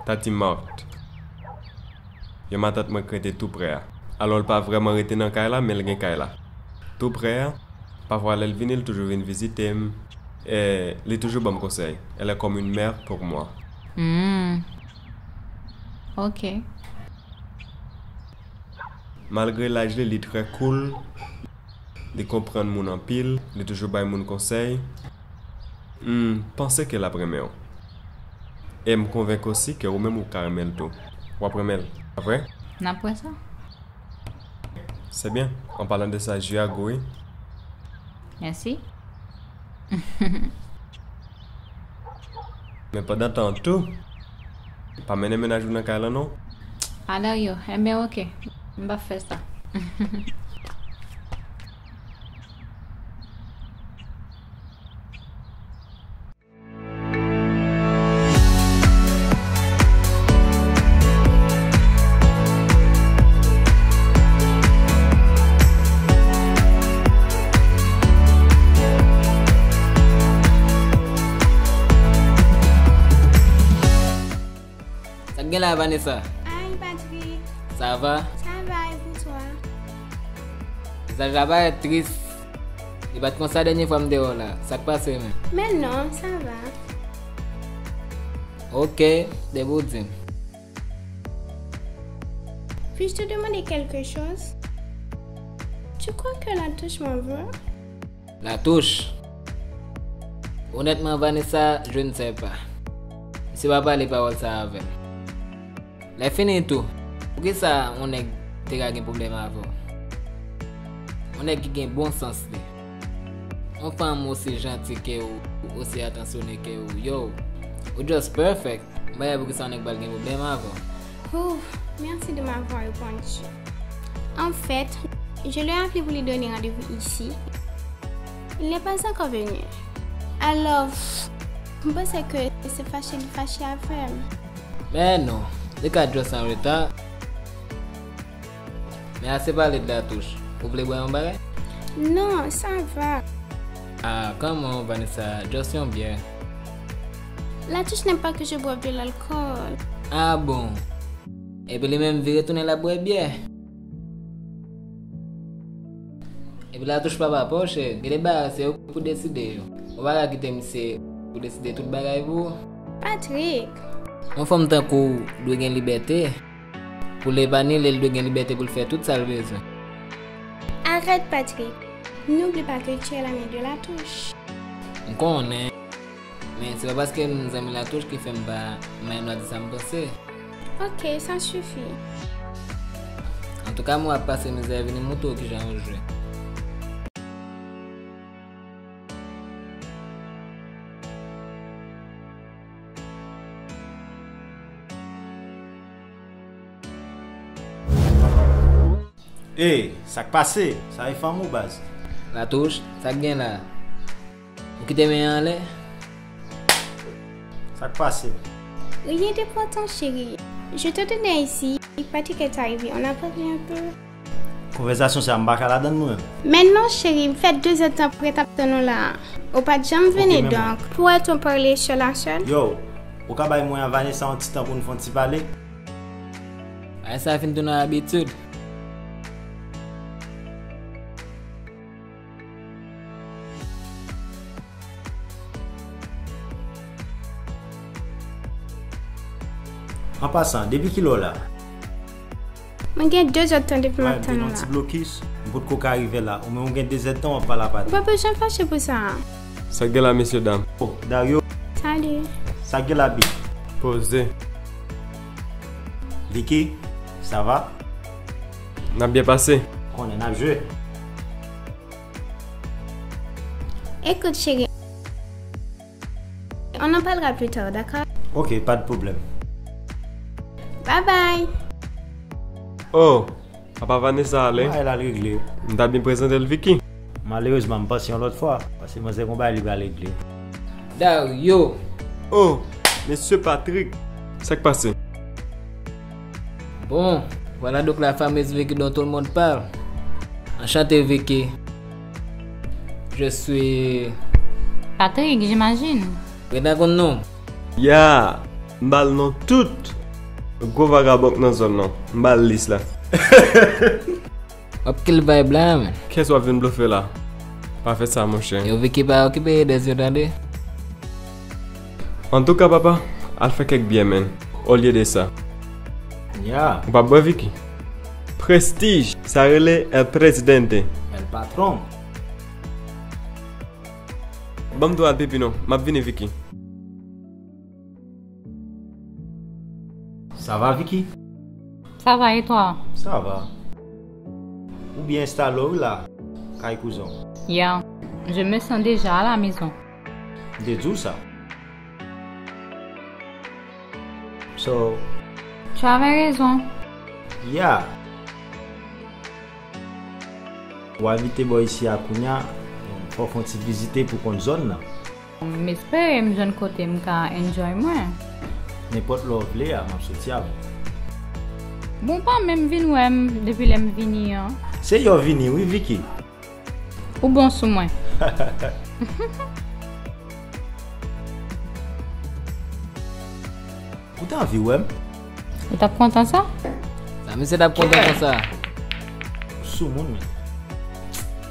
Tati Mart. Yon matant mwen k rete tou prè a. Alò, l pa vrèman rete nan kay la, men l gen kay la. Tou prè a, pafwa lè l vini, l toujou vin vizite m. E li toujou ban m konsèy. Elle est comme une mère pour moi. Hmm. Ok. Malgre laj li, li trè cool. Li konprann moun anpil, li toujou bay moun konsèy. M panse ke l ap renmen w. E m konvenki osi ke ou menm ou ka renmen l tou. W ap renmen l, pa vre? N ap wè sa. Se byen. An palan de sa, ji a gou wi. Mèsi. Men pandan tan an tou, pa mennen mennaj ou nan kay lan non. A Dario, enben oke, m p ap fè sa. Sa k gen la, Vanessa? Hi, Patrick. Ça va? Ça va, et pour toi? Visaj la parèt tris. Li pa t konsa dènye fwa m te wè w la. Sa k pase menm? Mais non, ça va. Ok, depi w di m. Puis-je te demander quelque chose? Tu crois que Latouche m'en veut? Latouche. Honnêtement, Vanessa, je ne sais pas. Misye pa pale pawòl sa avè m. Lè fini tou, poukisa yon nèg te ka gen pwoblèm avè w? Yon nèg ki gen bon sans li. Yon fanm osi janti ke w, osi atansyone ke w, yo, ou just perfect. M pa wè poukisa yon nèg pral gen pwoblèm avè w. Ouh, merci de m'avoir répondu. En fait, je l'ai appelé pour lui donner rendez-vous ici. Il n'est pas encore venu. Alors, je pensais que c'est fâché, il fâché avec. Men non, li ka just an reta. Men ase pale de Latouche. Ou vle bwè yon bagay? Non, ça va. Ah, come on, Vanessa, just yon byè. Latouche n'aime pas que je boive de l'alcool. Ah bon? Epi li menm vire tounen l ap bwè byè. Epi Latouche papa pa w cheri, gen de bagay se ou pou deside yo. Ou pa ka kite misye pou deside tout bagay pou ou. Patrick. Yon fanm tankou w dwe gen libète. Pou l epanye, l dwe gen libète pou l fè tout sa l bezwen. Arrête, Patrick. N'oublie pas que tu es l'ami de Latouche. M konnen. Men se pa paske m zanmi Latouche ki fè m pa may nwa di sa m panse. Ok, ça suffit. Antouka, m wè w ap pase mizè, vini m montre w kijan yo jwe. Ey, sa k pase? Sa e fanm ou baz? Latouche, sa k gen la? Ou kite men an anlè? Sa k pase? Rien d'important, chérie. Je t'attendais ici. Patrick est arrivé. On a parlé un peu. Konvèsasyon sa a, m pa ka ladann mwen menm. Men non, chérie, m fè de zèdtan prèt ap tann ou la. Ou pa t janm vini, donk, pou wè ton parle sèl a sèl. Yo, ou ka bay mwen a Vanessa yon ti tan pou n fè yon ti pale? Ay, sa fin tounen yon abitid. An pasan, depi kilè w la? Mwen gen de zèdtan depi m ap tann ou la. Yon ti blokis, m potko ka rive la. Ou menm ou gen de zèdtan w ap pale a Patrick. Ou pa bezwen fache pou sa. Sa k gen la, mesye dam? Oh, Dario. Salut. Sa k gen la, Big? Poze. Vicky, sa va? N ap byen pase. Konnen n ap jwe. Écoute, chérie, on en parlera plus tard, d'accord? Ok, pa de pwoblèm. Bye bye. Oh, apa Vanessa ale? Bagay la al regle. M ta byen prezante l Vicky. Malerezman, m panse yon lòt fwa, paske manzè gon bagay li pral regle. Dario. Oh, mesye Patrick, sa k pase? Bon, voilà donc la fameuse Vicky dont tout le monde parle. Enchanté, Vicky. Je suis. Patrick, j'imagine. Gentan konn non. Ya, m ba l non tout gwo vagabon k nan zòn nan. M ba l lis la. W ap kill vibe la, man. Kiyès w ap vin blofe la? Pa fè sa, monchè. Yo, Vicky, pa okipe Edez yo, tande. Antouka, papa, al fè kèk byè, man. Olye de sa. Ya. Ou p ap bwè, Vicky? Prestige, sa rele El Presidente. El Patron. Ban m tou al pipi non. M ap vini, Vicky. Ça va, Vicky? Ça va, et toi? Ça va. Ou byen enstale w wi la, kay kouzen w. Yeah, je me sens déjà à la maison. M te di w sa. So. Tu avais raison. Yeah. Ou abite bò isi a kounya, fò w fè yon ti vizite pou w konn zòn nan. M espere m jwenn kote m ka enjoy mwen. Nenpòt lè w vle a, m ap soti avè w. Bon, w pa menm vin wè m depi lè m vini an. Se yè w vini wi, Vicky. Ou bon sou mwen. Ou t anvi wè m? Ou t ap kontan sa? Sa misye t ap kontan konsa? Soumoun, men.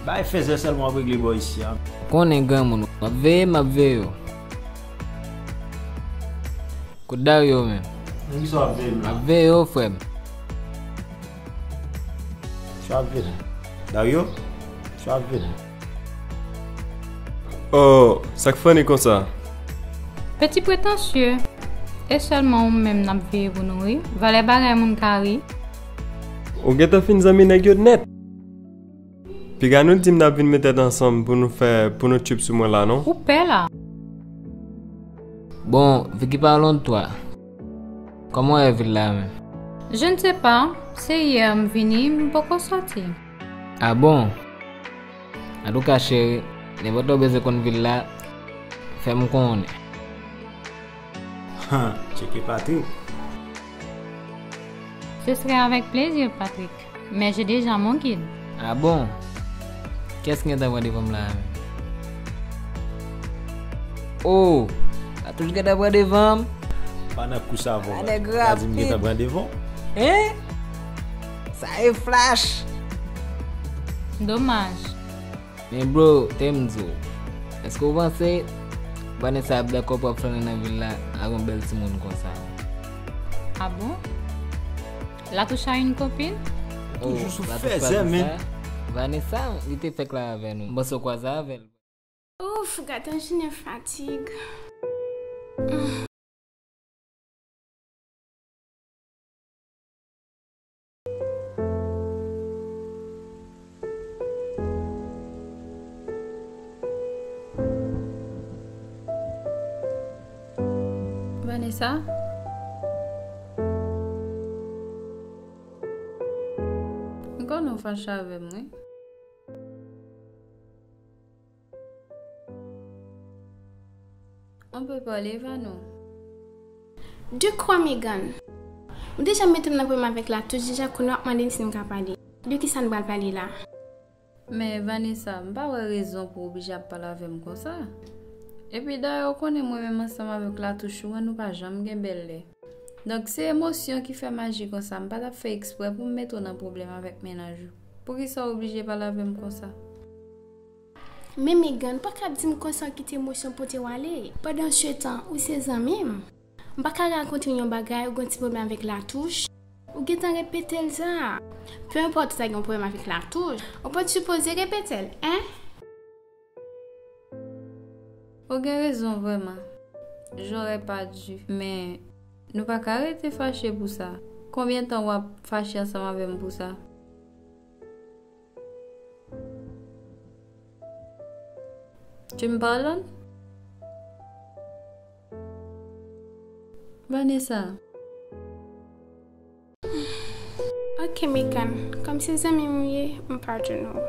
Bay fèzè sèlman w ap regle bò isi a. Konnen granmoun, w ap veye, m ap veye w. Kot Dario menm? Nan kisa w ap veye m la? M ap veye w, frè m. Sa ap vini. Dario? Sa ap vini. Oh, sa k funny konsa? Peti pretansye. E sèlman ou menm n ap veye pou nou ri. Valè bagay moun ka ri. Ou gentan fin zanmi nèg yo nèt. Piga nou di m n ap vin met tèt ansanm pou nou fè, pou nou trip sou mwen la non. Ou pè la. Bon, Vicky, parlons de toi. Kòman w wè vil la menm? Je ne sais pas, se yè m vini, m poko sòti. Ah bon? Antouka cheri, nenpòt lè w bezwen konn vil la, fè m konnen. Han, tcheke Patrick. Ce serait avec plaisir, Patrick. Mais j'ai déjà mon guide. Ah bon? Kiyès ki gentan pran devan m la menm? Oh! Latouch gentan pran devan m. Pa nan kou sa vò. Ah, nèg Pa di m gentan rapid. Pran devan. Hein? Sa e flash! Domaj. Men bro, te m di w, èske w panse Vanessa ap dakò pou ap flannen nan vil la ak yon bèl timoun konsa? Ah bon? Latouch a une copine? Oh, Toujou sou Latouch fèzè, pa di men. Sa. Vanessa, li te fèk la avè nou. M panse w kwaze avè l. Ouf, gad yon jounen fatig. Vanessa? M konnen w fache avè m, wi. On peut parler, Vanou? De kwa, Megan? Ou deja mete m nan pwoblèm avèk Latouch, deja kounye a w ap mande m si m ka pale. De kisa n pral pale la? Men Vanessa, m pa wè rezon pou w oblije ap pale avè m konsa. Epi dayè, ou konnen mwen menm ansanm avèk Latouch ou an, nou pa janm gen bèl lè. Donk, se emosyon ki fè m aji konsa. M pa t ap fè eksprè pou m mete w nan pwoblèm avèk mennaj ou. Poukisa w oblije pale avè m konsa? Men Megan, pa ka di m konsa w kite emosyon pote w ale. Pandansetan, ou se zanmi m. M pa ka rakonte w yon bagay, ou gen yon ti pwoblèm avèk Latouch. Ou gentan repete l sa. Peu importe ou ta gen yon pwoblèm avèk Latouch, ou pa t sipoze repete l, en? Ou gen rezon vrèman. J'aurais pas dû. Men, nou pa ka rete fache pou sa. Konbyen tan w ap fache ansanm avè m pou sa? Tu me pardonnes? Vanessa. Ok, Megan, kòm se zanmi m ou ye, m padone w.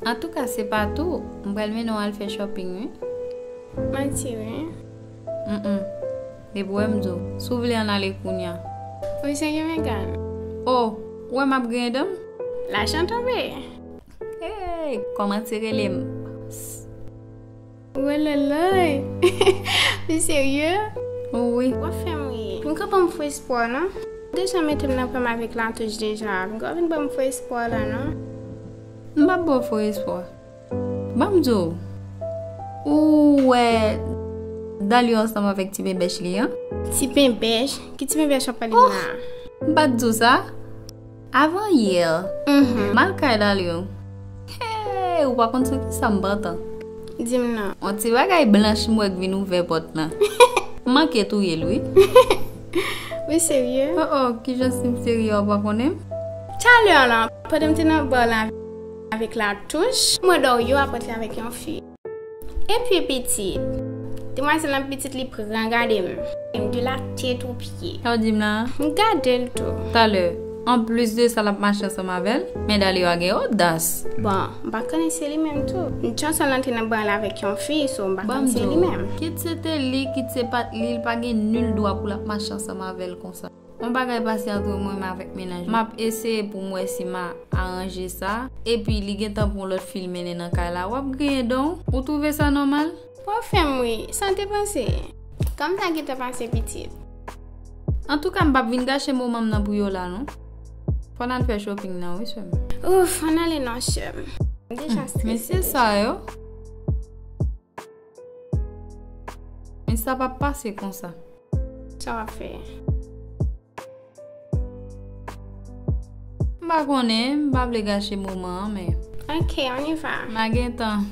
Antouka, se pa tou, m pral mennen w al fè shopping, wi. Manti, wi. Mm. Depi w wè m di w, si w vle ann ale kounya. Ou serye, Megan? Oh, ou wè m ap griyen dan m? Lajan tonbe. Hey, kòman se rele m? Weleley. Ou serye? Wi. W ap fè m ri. Vin ka ban m fo espwa, non? Deja mete m nan pwoblèm avèk Latouch deja. Vin ka vin ban m fo espwa la, non? M p ap ba w fo espwa. Ban m di w, ou wè Dalio ansanm avèk ti penbèch li an? Ti penbèch? Ki ti penbèch w ap pale m la? M pa t di w sa? Avan yè, Mhm. m al kay Dalio. Hey, ou pa konn sou kisa m pantan. Di m non. On ti bagay blanch m wè k vin ouvè pòt lan. M manke touye l, wi. Ou serye? Oh, oh, kijan si m serye w pa konnen m? Talè la, pandan m te nan ba la avèk Latouch, m wè Dalio ap antre avèk yon fi. Epi pitit, demwazèl lan pitit li pran gade m. M de la tèt o pye. Sa w di m la? M gade l tou. Talè, anplis de sa l ap mache ansanm avè l, men Dalio a gen odas. Bon, m pa konnen se li menm tou. M tchonson l antre nan ba la avèk yon fi, so m pa Ban konn m se di li w, menm. Kit se te li, kit se pa t li, l pa gen nil dwa pou l ap mache ansanm avè l konsa. Yon bagay pase antre mwen menm avèk mennaj mwen. M ap eseye pou m wè si m a aranje sa. Epi li gentan pran lòt fi l mennen nan kay la. W ap griyen dan w. Ou twouve sa nòmal? W ap fè m ri, sa w te panse? Kòm sa gentan pase pitit. Antouka, m p ap vin gache moman m nan pou yo la, non. Fò n al fè shopping nan, wi, sè m. Ouf, ann ale non, chè m. M deja strese. Mesye sa yo. Men sa p ap pase konsa. Sa w ap fè? M pa konnen, m pa vle gache moman an, men. Ok, on y va. M a gentan.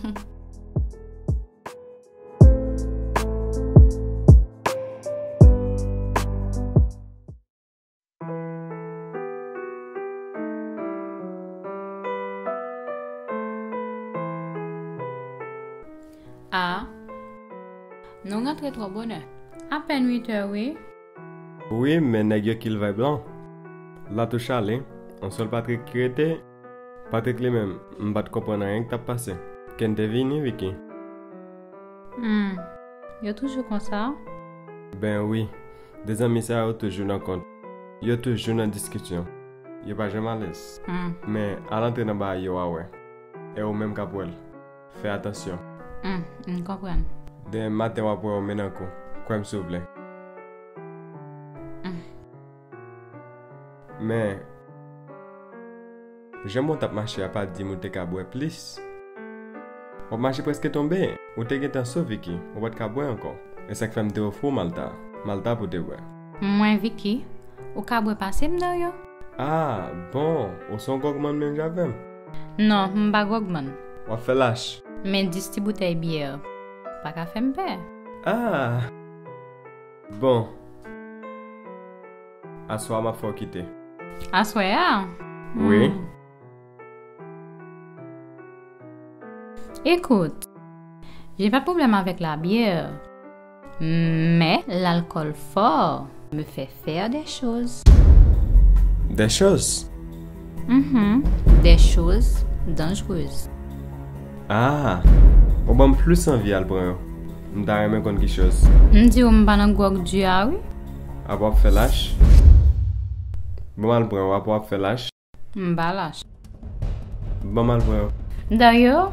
A. Nou rantre twò bonè. Apèn uit è, wi. Wi, men nèg yo kill vibe lan. Latouch ale, yon sèl Patrick ki rete. Patrick li menm, m pa t konprann anyen k t ap pase. Ken te vini, Vicky? Hmm, yo toujou konsa? Ben wi, de zanmi sa yo toujou nan kont. Yo toujou nan diskisyon. Yo pa janm alèz. Hmm. Men, al antre nan bagay yo, w a wè. E ou menm k ap wè l. Fè atansyon. Hmm, m konprann. Demen maten w ap wè yo mennen kou. Kwè m si w vle. Hmm. Men, jan w t ap mache a pa di m ou te ka bwè plis. W ap mache prèske tonbe. Ou te gentan sou, Vicky. Ou pa t ka bwè ankò. E sa k fè m te ofri w Malta. Malta pou w te bwè. Mwen, Vicky, ou ka bwè pase m, Dario. Ah, bon, ou se yon gwògmann menm jan avè m? Non, m pa gwògmann. W ap fè lach. Men dis ti boutèy byè. Pa ka fè m pè. Ah! Bon. Aswè a, m ap fè w kite. Aswè a? Wi. Hmm. Écoute, j'ai pas de problème avec la bière, mais l'alcool fort me fait faire des choses. Des choses? Mhm, des choses dangereuses. Ah, ou ban m plis anvi al pran yo. M ta renmen konn ki choz. M di w m pa nan gwòg di a, wi. Apa w ap fè lach? Ban m al pran yo, apa w ap fè lach? M pa lach. Ban m al pran yo. Dario?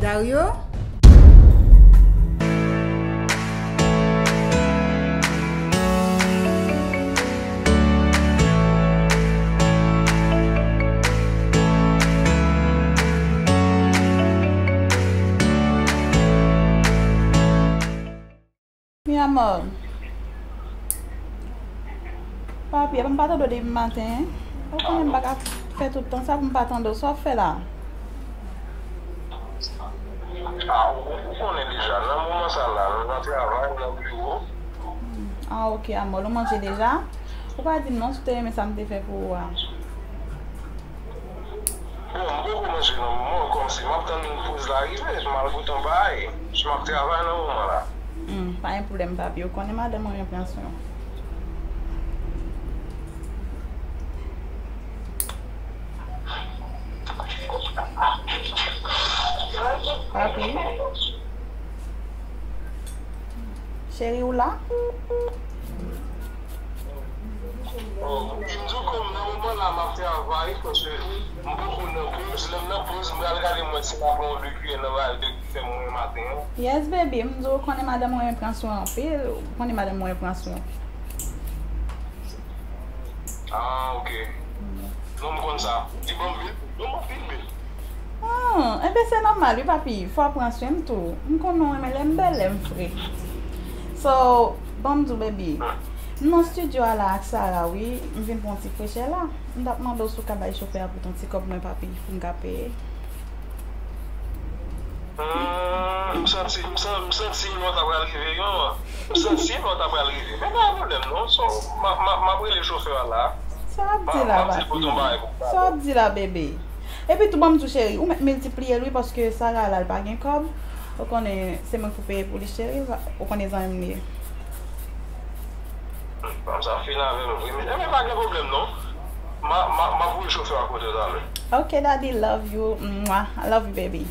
Dario? Mi amor. Papi, epa m pa tande w depi maten. Ou konnen m pa ka fè tout tan sa pou m pa tande w. Sa w ap fè la? Ah, ou, ou konnen deja. Nan moman sa la, nou nan travay, nan biwo. Ah, ok, amor. Ou manje deja? Ou pa di m non si w te renmen sa m te fè pou ou a. Bon, m poko manje nan moman, kòmsi m ap tann poz la rive, m al goute yon bagay. M ap travay nan moman la. Hmm, pa gen pwoblèm, papi. Ou konnen madanm mwen pran swen w. Papi. Cheri, ou la? Oh, m di w kòm nan moman la m ap travay, paske m poko nan poz, lè m nan poz, m pral gade m wè si m pa pran yon de kiyè nan bagay de ki fè m mwen maten an. Yes, baby, m di w konnen madanm mwen pran swen w anpil, ou konnen madanm mwen pran swen w. Ah, ok. Non, m konn sa. Li ban m bil, li ban m anpil bil. Ah, enben se nòmal wi, papi. Fò w pran swen m tou. M konnen w renmen lè m bèl, lè m fre. So, ban m di w, baby. M nan estidyo a la ak Sarah, wi. M vin pran yon ti frechè la. M t ap mande w si w ka bay chofè a pote yon ti kòb mwen, papi, pou m ka peye. Hmm, m santi, m san-, m santi lè w ta pral rive, yon. M santi lè w ta pral rive. Men pa gen pwoblèm, non. So, m ap, m ap, m ap rele chofè a la. Sa w ap di la, papi? Sa w ap di la, bebe? Epi tou, ban m di w, cheri, ou mèt miltipliye l, wi, paske Sarah la, l pa gen kòb. Ou konnen, se mwen k pou peye pou li, cheri. Ou konnen zanmi m li ye. Fanm sa fin avè m vre, men, men pa gen pwoblèm, non. M a, m a, m ap voye chofè a kote w talè. Ok, daddy, love you. Mwah. I love you, baby.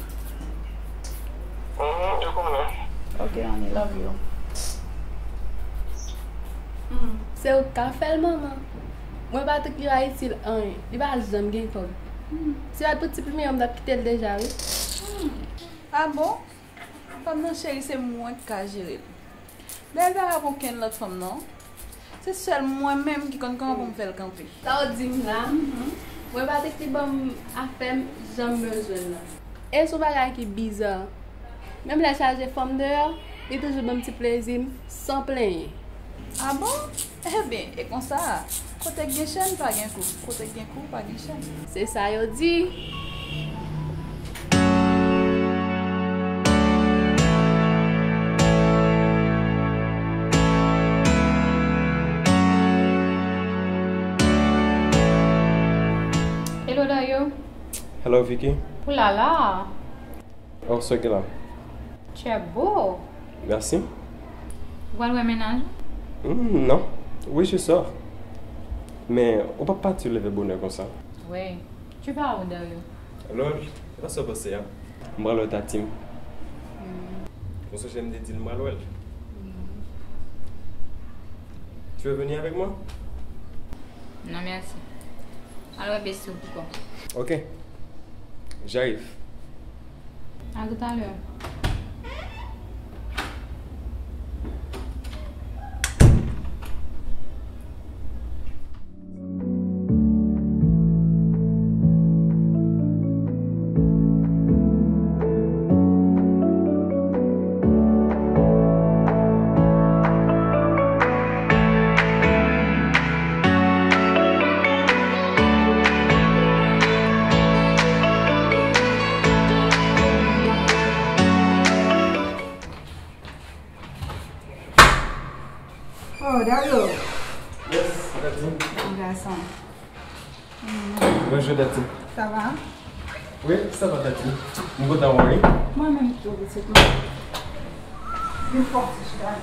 Mhm, yo konnen. Ok, honey, love you. Hmm, se ou k ka fè l, manman. Mwen, Patrick, li pa itil anyen. Li pa janm gen kòb. Hmm. Si pa t pou ti pimi an, m t ap kite l deja, wi. Hmm. Ah bon? Fanm nan, cheri, se mwen k ka jere l. Dayè, l pa ka pran okenn lòt fanm, non. Se sèl mwen menm ki konn kòman pou m fè l kanpe. Sa w di m la, mwen Patrick li ban m afè m jan m bezwen l lan. E se yon bagay ki biza. Menm lè chaje fanm deyò, li toujou ban m ti plezi m san plenyen. A bon? Ebyen, e konsa, kote k gen chèn pa gen kou, kote k gen kou pa gen chèn. Se sa yo di. Hello Dario. Hello Vicky. Oulala. Oh, Sergila. Tu es beau. Merci. Ou pral wè mennaj ou? Hmm, non. Oui, je sors. Men ou p ap pati leve bonè konsa. Wey. Tu vas où, Dario? Lòl, se pa sa w panse a. M pral wè Tati m. Hmm. Ou sonje m te di l m pral wè l? Hmm. Tu veux venir avec moi? Non, merci. Al wè besti w pou kò w. Ok. J'arrive. À tout à l'heure. Oh, Dario. Yes, Tati. Bon gason. Bonjou, Tati. Sa va? Wi, sa va, Tati. M kontan wè w, wi. Mwen menm tou, pitit mwen. Vin fè yon ti chita.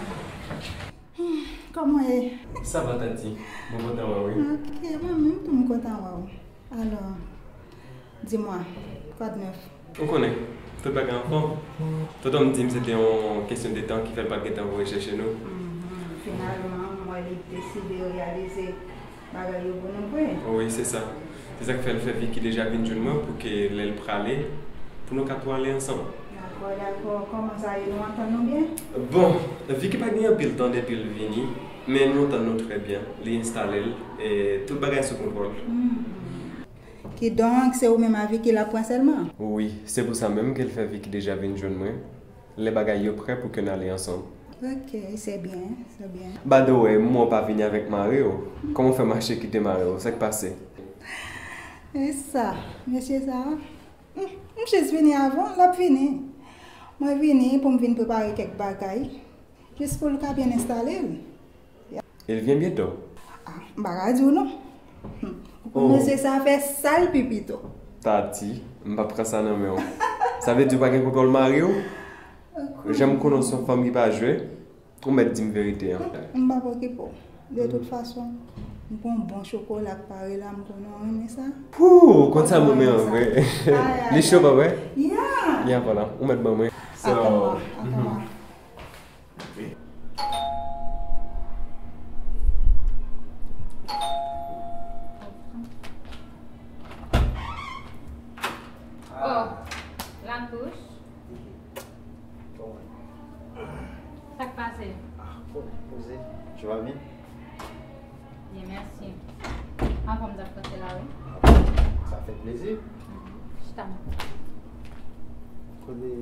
Hmm, kòman w ye? Sa va, Tati. Mwen kontan wè w, wi. Ok, mwen menm tou m kontan wè w. Alò, di mwen, kwa de nèf? Ou konnen, tout bagay anfòm. Tonton m di m se te yon kesyon de tan ki fè l pa t gentan voye chèche nou. Mhm. Finalman, m wè li deside reyalize bagay yo pou nou vre. Wi, se sa. Se sa k fè l fè Vicky deja vin jwenn mwen pou ke lè l prale, pou nou ka tou ale ansanm. Dakò, dakò. Kòman sa ye? Nou antann nou byen? Bon, Vicky pa gen anpil tan depi l vini, men nou antann nou trè byen. Li enstale l, e tout bagay sou kontwòl. Hmm. Kidonk, se ou menm a Vicky l ap pran sèlman? Wi, se pou sa menm ke l fè Vicky deja vin jwenn mwen. Lè bagay yo prè pou ke n ale ansanm. Ok, se byen, se byen. By the way, mwen w pa vini avèk mari w. Kòman w fè mache kite mari w? Sa k pase? E sa, mesye sa a? Hmm, m jis vini avan, l ap vini. Mwen vini pou m vin prepare kèk bagay, jis pou l ka byen enstale l. Il vient bientôt. Ah, m pa ka di w non. Hmm. Ou konn mesye sa fè sa l pi pito. Tati, m p ap pran sa nan men w. Sa vle di w pa gen kontwòl mari w? Jan m konnen w se yon fanm ki pa jwe, ou mèt di m verite an. M p ap okipe w. De tout fason, m gon bon chokola k pare la, m konnen w renmen sa. Pou, ou konn sa m renmen an vre. Li cho pa vre? Ya. Ya, vwala, ou mèt ban mwen. So, atann mwen, atann mwen. Oh, la douche. Sa k pase? Ah, bon, poze. Tu vas bien? Bien, merci. Anfòm, zafè la, wi. Ah, sa fè plezi. Mhm. Chita. Kote,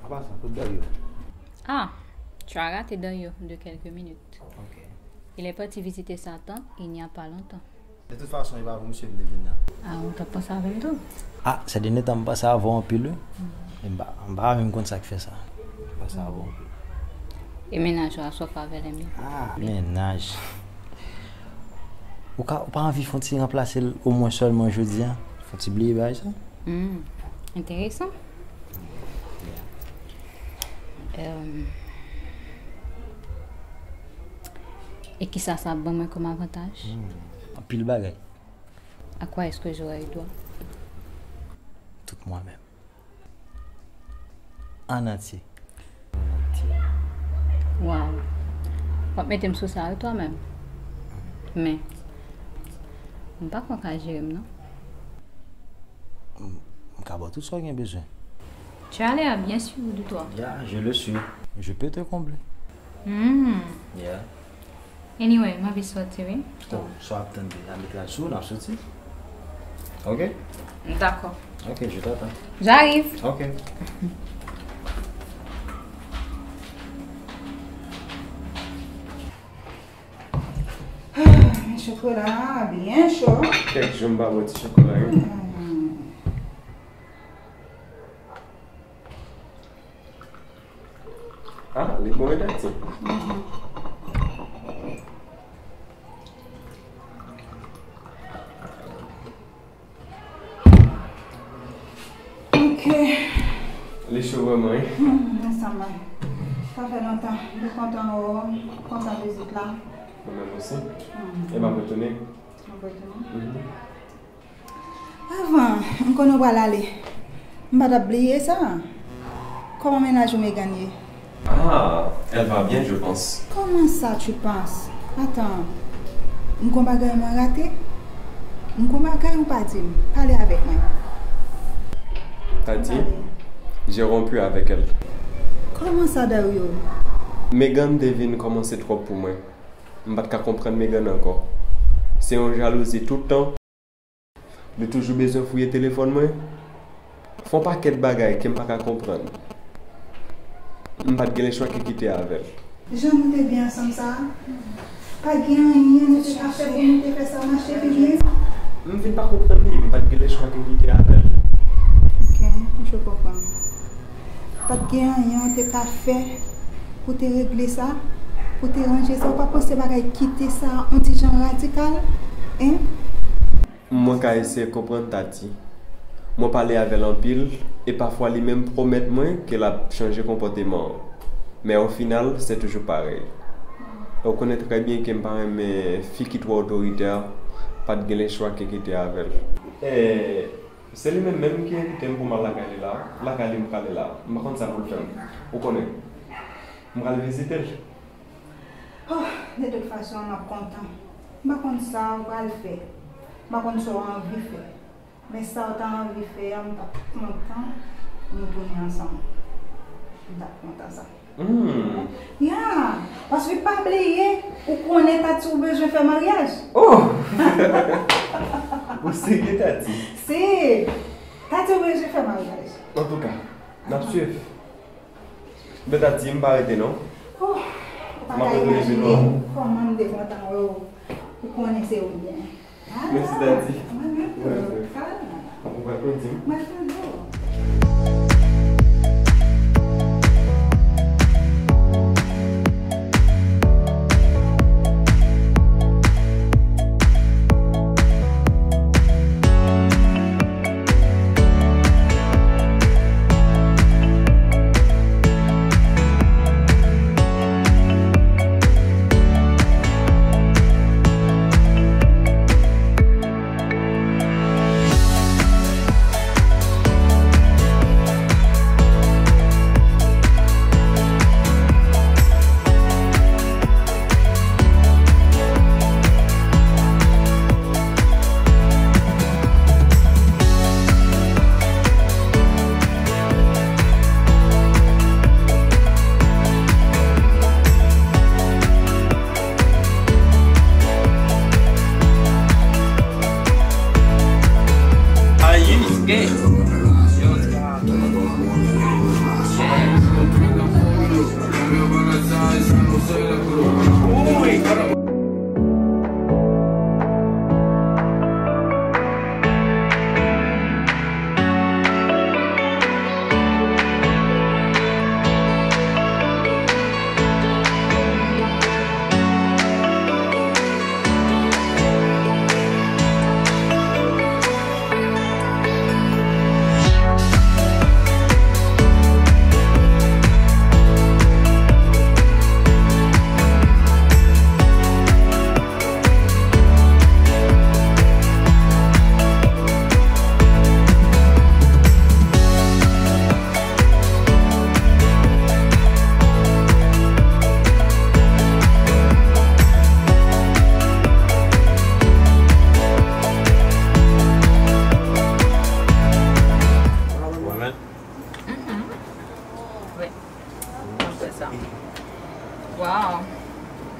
an pasan, kote Dario? Ah, tu as raté Dario de quelques minutes. Ok. Il est parti visiter sa tante il n'y a pas longtemps. De tout fason, e pa pou misye m te vin nan. Ah, ou t ap panse avè l tou? Ah, sè dènye tan m panse avè w anpil, wi. Mm. E m pa, m pa menm konn sa k fè sa. M panse avè w anpil. E mennaj ou a, sa w fè avè l, Emile? Ah, mennaj. Ou ka, ou pa anvi fè yon ti ranplase l omwen sèlman jodi a? Fè yon ti bliye bagay sa? Hmm, enteresan. Em, e kisa sa ap ban mwen kòm avantaj? Hmm, anpil bagay. À quoi est-ce que j'aurai eu droit? Tout mwen menm. An antye. Waw. W ap mete m sou sa wi twa menm. Men, m pa kwè w ka jere m non. M, m ka ba w tout sa w gen bezwen. Tu as l'air bien sûr de toi. Yeah, je le suis. Je peux te combler. Hmm. Yeah. Anyway, m anvi soti, wi. Oh, so ap tande, a met rad sou, n ap soti. Ok? Dakò. Ok, je t'attends. J'arrive. Ok. Ah, men chokola a byen cho. Kèk jou m pa bwè ti chokola, wi. Hmm. Ah, li bon, wi, Tati. Mhm. Ok. Li cho vrèman, wi. Hmm, ansanm, wi. Sa fè lontan. M te kontan wè w, kontan vizit la. Mwen menm osi. Hmm. E m ap retounen. M ap retounen. Mhm. Avan, m konnen w pral ale. M pa t ap bliye sa. Kòman mennaj ou Megan ye? Ah, elle va bien, je pense. Comment ça, tu penses? Attends, m gon bagay mwen rate? M gon bagay ou pa di m? Pale avèk mwen. Tati, j'ai rompu avec elle. Kòman sa, Dario? Megan te vin kòmanse twòp pou mwen. M pa t ka konprann Megan ankò. Se yon jalouzi tout tan. Li toujou bezwen fouye telefòn mwen. Fè yon pakèt bagay ke m pa ka konprann. M pa t gen lechwa ke kite avè l. Jan nou te byen ansanm sa a, pa t gen anyen nou te ka fè pou nou te fè sa mache pi byen? M vin pa konprann li, m pa t gen lechwa ke kite avè l. Ok, je comprends. Pa t gen anyen ou te ka fè pou te regle sa, pou te ranje sa? Ou pa panse bagay kite sa yon ti jan radikal, en? Mwen ka eseye konprann Tati. Mwen pale avè l anpil, e pafwa li menm pwomèt mwen ke l ap chanje konpòteman an. Men o final, se toujou parèy. E w konnen trè byen ke m pa renmen fi ki twò otoritè, pa t gen lechwa ke kite avè l. E se li menm menm ki envite m pou m al lakay li la. Lakay li m prale la. M pa konn sa pou l fè m. Ou konnen. M pral vizite l. Oh, de tout fason, m ap kontan. M pa konn sa w pral fè. M pa konn sa w anvi fè. Men sa w ta anvi fè a, m t ap kontan nou tounen ansanm. M t ap kontan sa. Hmm. Ya, paske pa bliye, ou konnen Tati ou bezwen fè maryaj. Oh! Ou serye, Tati? Si. Tati ou bezwen fè maryaj. Antouka, n ap swiv. Bèl Tati, m pa rete non. Oh, ou pa ka imajine kòman m te kontan wè w. Ou konnen se ou byen. Mèsi Tati. Mwen menm tou. Ou pral kondi m? Mwen toujou.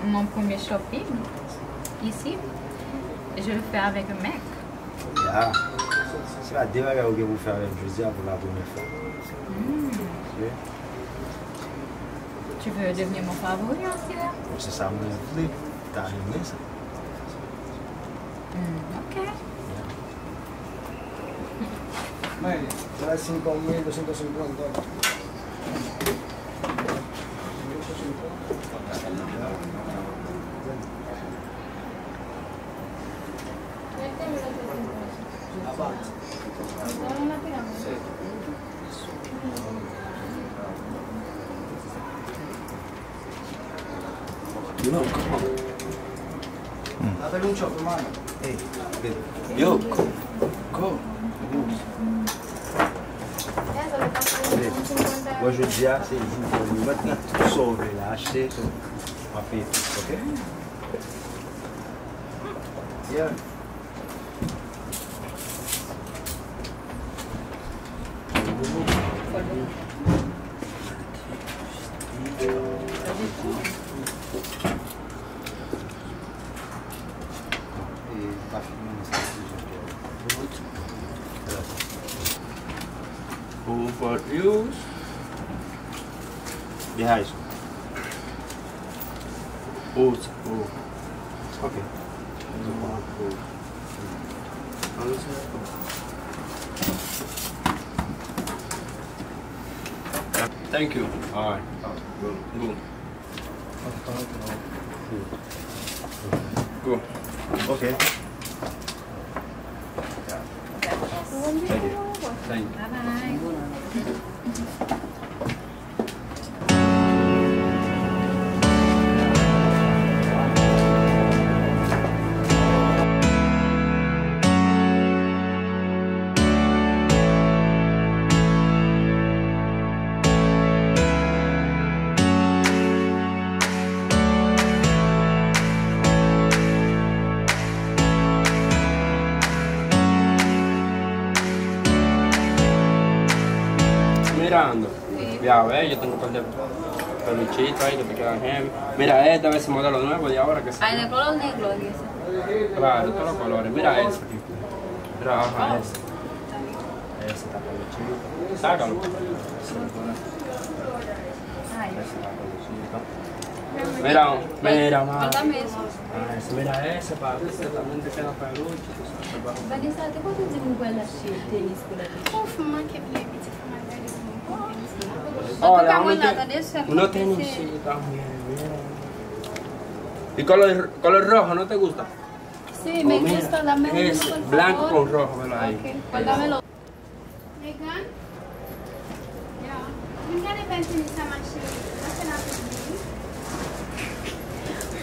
Mon premier shopping ici, je le fais avec un mec. Ya. Se pa de bagay ou gen pou fè avè m jodi a pou la premyè fwa. Hmm. Wi. Tu veux devenir mon favori aussi, là? Bon, se sa mwen vle. Ta renmen sa. Hmm, ok. Ya. Mwen, la cinco mil doscientos cincuenta. Yo, come on. Hmm. Hey, babe. Yo, come. Go. Babe, bon, jodi a, se jou pou nou mèt nan tout sa w vle la, achte, so, m ap peye tout, ok? Yeah. Who but use? Behind. Oh, oh. Okay. Thank you. All right. Good. Good. Go. Okay. Thank you. Thank you. Bye bye. Mirando. Ya, ve, yo tengo un par de peluchitos ahí que te quedan heavy. Mira esta, a ver si modelo nuevo de ahora que salió. Hay de color negro y eso. Claro, todos los colores. Mira eso aquí. Mira, ajá, eso. Eso está peluchito. Sácalo. Eso está peluchito. Mira, mira, ma. Mándame eso. Ah, eso, mira ese, papi, ese también te queda peluche, tú sabes. Vanessa, te konn di nou pral achte tenis pou la pitit? Ouf, m manke bliye pitit la, m al gade pou mwen pran tenis la. Antouka, mwen la, tande, sèlman. Unos tenisito también, mira. Y color, color rojo, ¿no te gusta? Sí, me gusta, dame uno, por favor. Es blanco con rojo, velo ahí. Ok, pues dámelo. Megan? Ya. Vin gade bèl tenis sa, ma chérie. Mache la pou vin.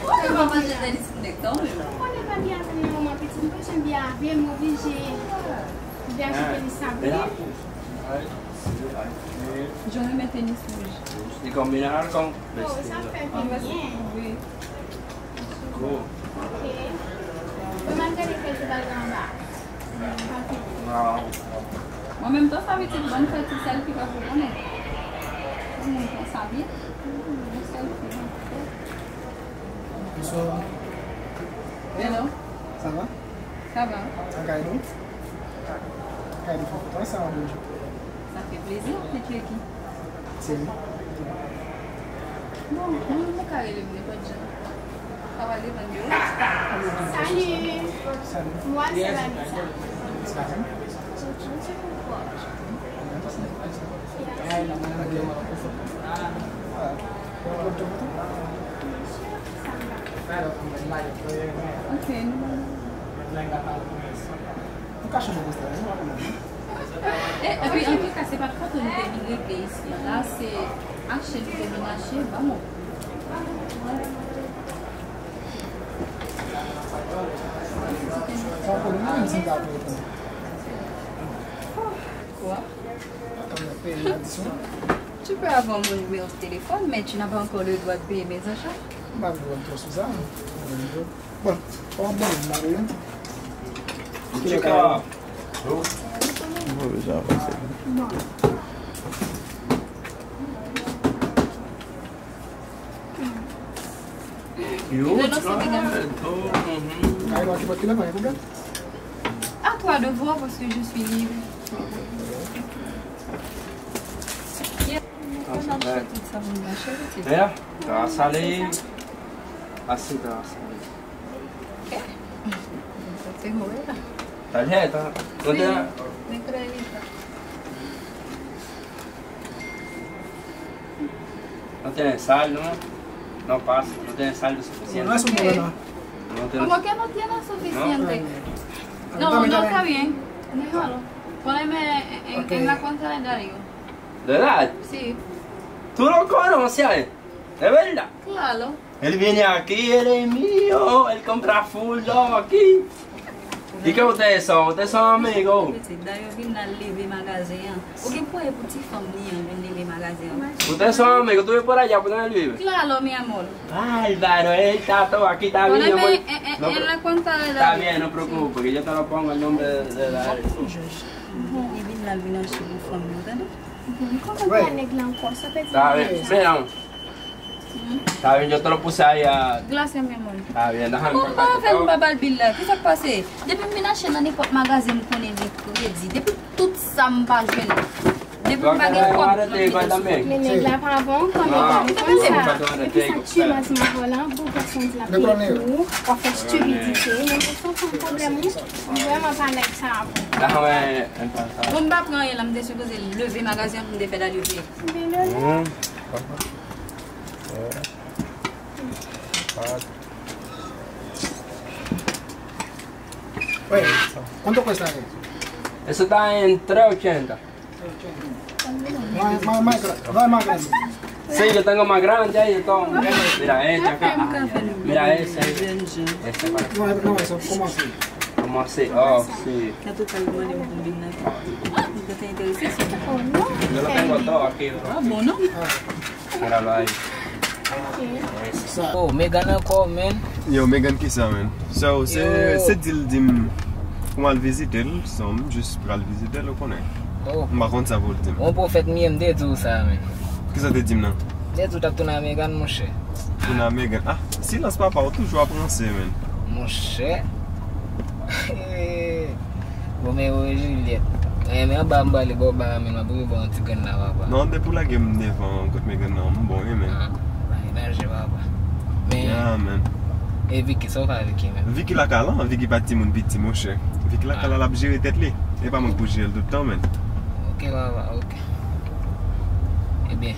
Ou pa manje tenis pou nèg tan, wi. Ou konnen pa byen avè yon manman pitit, m pa janm byen avè l, m oblije vin achte tenis sa pou li. Jan renmen tenis wouj. Y combinar con vestido. Oh, sa fè byen. Wi. Cool. Ok. Mwen m al gade kèk bagay anba. Mwen menm, tan sa pitit, ban m fè ti sèlfi pa pou konnen. Mwen pran sa byen. Yon sèlfi. Bonsoir. Hello. Ça va? Ça va. Sa kay nou? Kay nou fè foto ansanm, bonjou. Sa fè plezi, ou fè ki? Thierry. Bon, mwen, mwen ka rele m nenpòt jan. Sa va depann de ou. Salut. Salut. Moi, c'est Vanessa. Salut. Ok, nou bon. Nou ka chanje poste la, nou pa konn. E, epi, antouka, se pa foto nou te vin regle isi. La, se achte nou te vin achte, ban mwen. Sa w konnen, mwen menm si m ta peye pou nou. Kwa? Atann, mwen peye adisyon. Tu peux avoir mon numéro de téléphone, mais tu n'as pas encore le droit de payer mes achats. M pa vle wè m twò sou sa. Bon, kòman bon, m pa vle. Tchika. Bon, jan avanse. Yo, Lelo se vegan. Oh, mhm. Ay, wè, se pa ki la, pa gen pwoblèm. À toi de voir parce que je suis libre. Yeah. Pandan m fè tout sa pou m mache, pitit. Yeah, ta sale. Ase ta sale. Ok. Sa se move la. Talè, ta. Kote la? Mercredi. Nou te nan sal, non? Non, pa, nou te nan sal de sufisiente. No es un problema. No te... ¿Cómo que no tiene suficiente? No, no, está bien. Déjalo. Poneme en, en, en la cuenta de Darío. ¿De verdad? Sí. ¿Tú lo conoces a él? ¿De verdad? Claro. Él viene aquí, él es mío, él compra full aquí. ¿Y qué ustedes son? ¿Ustedes son amigos? Pitit, Dayo vin la leve magazen an. Ou gen pwoblèm pou ti fanm li an vin leve magazen an. ¿Ustedes son amigos? ¿Tú vives por allá, por donde él vive? Claro, mi amor. Bárbaro, él está todo aquí, está bien, amor. Poneme en, en, en la cuenta de Darío. Está bien, no preocupe, que yo te lo pongo el nombre de, de Darío. Li vin la vin achte pou fanm li, tande? Kòman pa nèg la ankò? Sa fè di... Está bien, sí, no. Está bien, yo te lo puse ahí a... Gracias, mi amor. Está bien, déjame... Kòman pa fè m pa ba l bil la? Ki sa k pase? Depi m vin achte nan nenpòt magazen, m konnen gen kredi. Depi tout sa m pa jwenn. Depi m pa gen kòb, m vin sou... Men nèg la pa bon, kòman nèg la konn sa? Epi sa k tchimaz m avè w la, pou pèsonn la peye pou ou, w ap fè stipidite. Men pou sa w fè m pwoblèm, wi. M vrèman pa like sa avè w. Bon, m pa pran anyen la, m te sipoze leve magazen an pou m te fè Dario peye. Oye, ¿cuánto cuesta eso? Eso está en tres ochenta. Más, más, más gra-, no es más grande. Sí, yo tengo más grande ahí, entonces. Mira, ella acá. Ah, ya. Mira ese. Ese para... No, no, eso, ¿cómo así? ¿Cómo así? Oh, sí. Yo lo tengo todo aquí, bro. Ah, bon, non? Míralo ahí. Oh, Megan ankò, man. Yo, Megan kisa, man? So, se, se di l di m pou m al vizite l, so, m jis pral vizite l, ou konnen. Oh. M pa konn sa pou l di m. Bon, pwofèt m ye, m te di w sa, man. Kisa w te di m nan? M te di w t ap tounen a Megan, monchè. Tounen a Megan. Ah, silans papa w toujou ap ranse, man. Monchè. Romeo e Juliet. Mwen renmen anba m pale bò ba a, men m ap rive bò yon ti grenn la, papa. Non, depi w lage m devan kot Megan nan, m bon, wi, men. Ah, pa gen danje, papa. Men, yeah, man. E Vicky, sa w fè a Vicky, men? Vicky lakay la, Vicky pa timoun piti, monchè. Vicky lakay la, l ap jere tèt li. E pa mwen k pou jere l tout tan, men. Ok, papa, ok. Ebyen,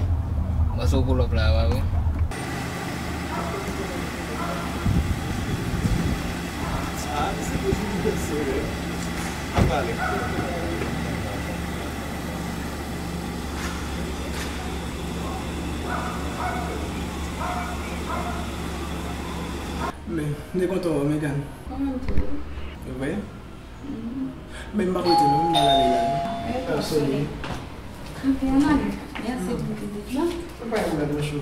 mwen sou pull up la, papa, wi. Men, m te kontan wè w, Megan. Kòman w ye? E vre? Men m p ap rete non, m pral ale la. Ok, sorry. Ok, ann ale. Mèsi pou vizit la. Pa gen pwoblèm, mon chou.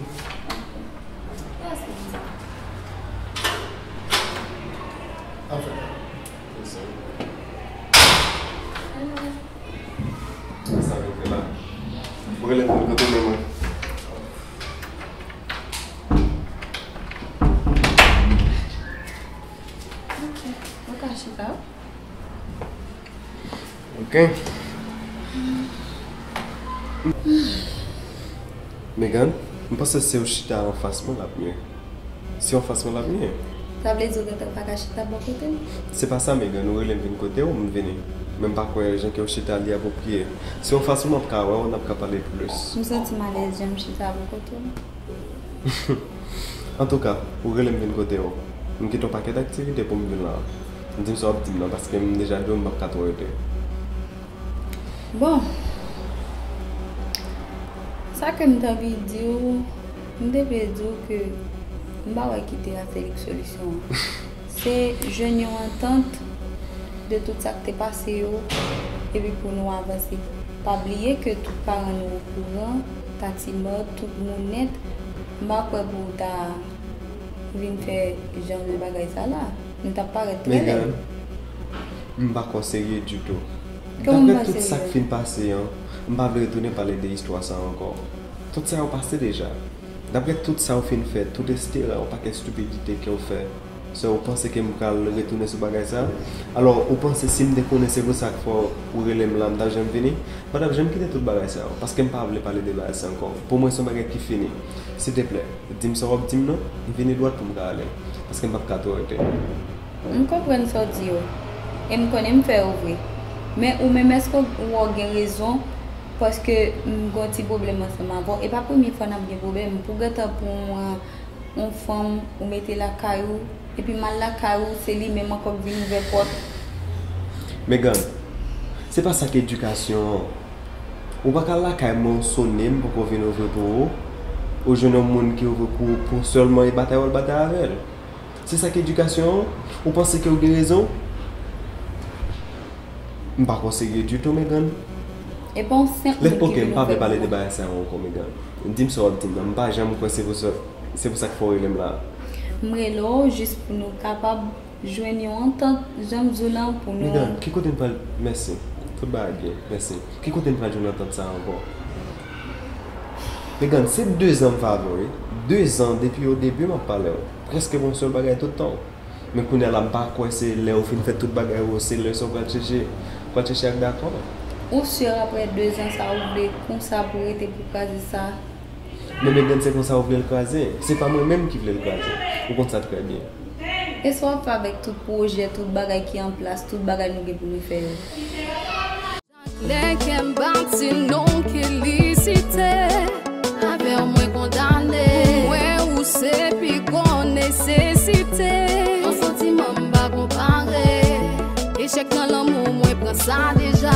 Mèsi. Anfen. Sa yo fè la. Ou rele m pou kote mwen. Ok, ou ka chita. Ok. Megan, m panse se w chita anfas mwen l ap mye. Se w anfas mwen l ap mye. Sa vle di w gentan pa ka chita bò kote m? Se pa sa, Megan, ou rele m vin kote w, m vini. Men m pa kwè jan ke w chita li apwopriye. Se w anfas mwen m ap ka wè w, n ap ka pale plis. M santi m alèz jan m chita bò kote w. Antouka, ou rele m vin kote w. M kite yon pakèt aktivite pou m vin la. Di m sa w ap di m nan, paske m deja di w m p ap ka twò rete. Bon, sa ke m t anvi di w, m te vle di w ke m pa wè ki te ka se lik solisyon an. Se jwenn yon antant de tout sa k te pase yo, epi pou nou avanse. Pa bliye ke tout paran nou okouran, Tati mò, tout moun nèt, m pa kwè pou w ta vin fè jan de bagay sa la. Nou t ap parèt trè lèd. Megan, m pa kwè w serye ditou. Kòman m pa serye? Daprè tout sa k fin pase an, m pa vle retounen pale de istwa sa ankò. Tout sa yo pase deja. Daprè tout sa w fin fè, tout etsetera, yon pakèt estipidite ke w fè, so, ou panse ke m pral retounen sou bagay sa? Alò, ou panse si m te konnen se pou sa k fè w rele m la, m t ap janm vini? M pa t ap janm kite tout bagay sa yo, paske m pa vle pale de bagay sa ankò. Pou mwen, se yon bagay ki fini. Silteplè, di m sa w ap di m non, m vini dwat pou m ka ale, paske m p ap ka twò rete. M konprann sa w di yo, e m konnen m fè yo vre. Men ou menm, èske w wè w gen rezon? Paske m gen yon ti pwoblèm ansanm avè w. E pa premye fwa n ap gen pwoblèm. Pou gentan pran yon fanm, ou mete lakay ou, epi m al lakay ou, se li menm ankò k vin ouvè pòt. Megan, se pa sa k edikasyon an. Ou pa ka lakay mwen, ou sone, m poko vin ouvri pou ou. Ou jwenn yon moun ki ouvri pou ou, pou sèlman e batay w al batay avè l. Se sa k edikasyon an? Ou panse ke w gen rezon? M pa kwè w serye ditou, Megan. E pa yon senp moun ki vin ouvè pou mwen. Oke, m pa vle pale de bagay sa yo ankò, Megan. Di m sa w ap di m nan. M pa janm kwè se pou sa, se pou sa k fè w rele m la. M rele w jis pou nou kapab jwenn yon antant, jan m di w lan, pou nou. Megan, ki kote n pral? Mèsi. Tout bagay byen. Mèsi. Ki kote n pral jwenn antant sa a ankò? Megan, se de zan m fè avè w, wi. De zan depi o debi m ap pale w. Prèske pou yon sèl bagay tout tan. Men kounye a la, m pa kwè se lè ou fin fè tout bagay ou, se lè sa ou pral chèche, pral chèche ak dakò. Ou si aprè de zan sa ou vle konsa pou rete pou kraze sa? Men Megan, se konsa ou vle l kraze. Se pa mwen menm ki vle l kraze. Ou konn sa trè byen. E sa w ap fè avèk tout pwojè, tout bagay ki an plas, tout bagay nou gen pou nou fè yo? Lè kè m pati non ke li site, avè w mwen kondane. Pou mwen ou se pi gwo nesesite. Yon santiman m pa konpare. Echèk nan lanmou mwen pran sa deja.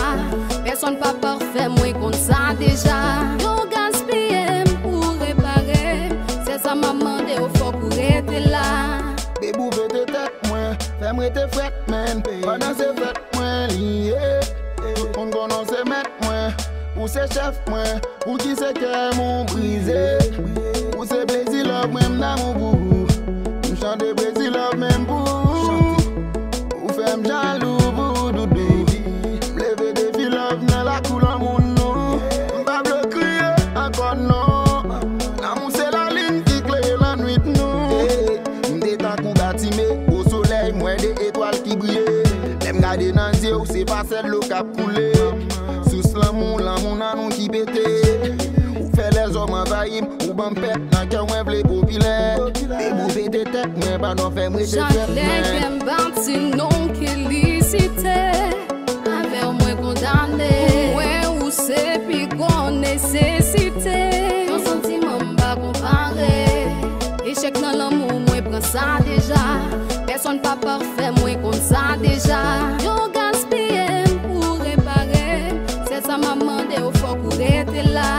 Pèsonn pa pafè, mwen konn sa deja. Yo gaspiye m ou repare m. Se sa m ap mande w, fòk ou rete la. Bebe ou vete tèt mwen, fè m rete frèt, menn. Pandan se fèt mwen li ye. Tout moun konnen w se mèt mwen. Ou se chèf mwen, ou ki se kè m ou brize. Ou se plezi love mwen, m damou pou ou. M chante plezi love menm pou ou. Ou fè m jalou pou ou tout, baby. M leve defi love nan lakou lanmou nou. M pa vle w kriye ankò non. Lanmou se lalin ki klere lannwit nou. M te tankou batime o solèy, m wè de etwal ki briye. Lè m gade nan zye w, se pa sèl dlo k ap koule. Sous lanmou, lanmou nan nou ki pete. Ou fè lèzòm anvayi m, ou ban m pèt nan kè w, mwen vle popilè. Bebe ou pete tèt mwen, padon fè m rete frèt mwen. Chak lè kè m pati non ke li site. Avè w mwen kondane. Pou mwen ou se pi gwo nesesite. Yon santiman m pa konpare. Echèk nan lanmou mwen pran sa deja. Pèsonn pa pafè, mwen konn sa deja. Yo gaspiye m ou repare m. Se sa m ap mande w, fòk ou rete la.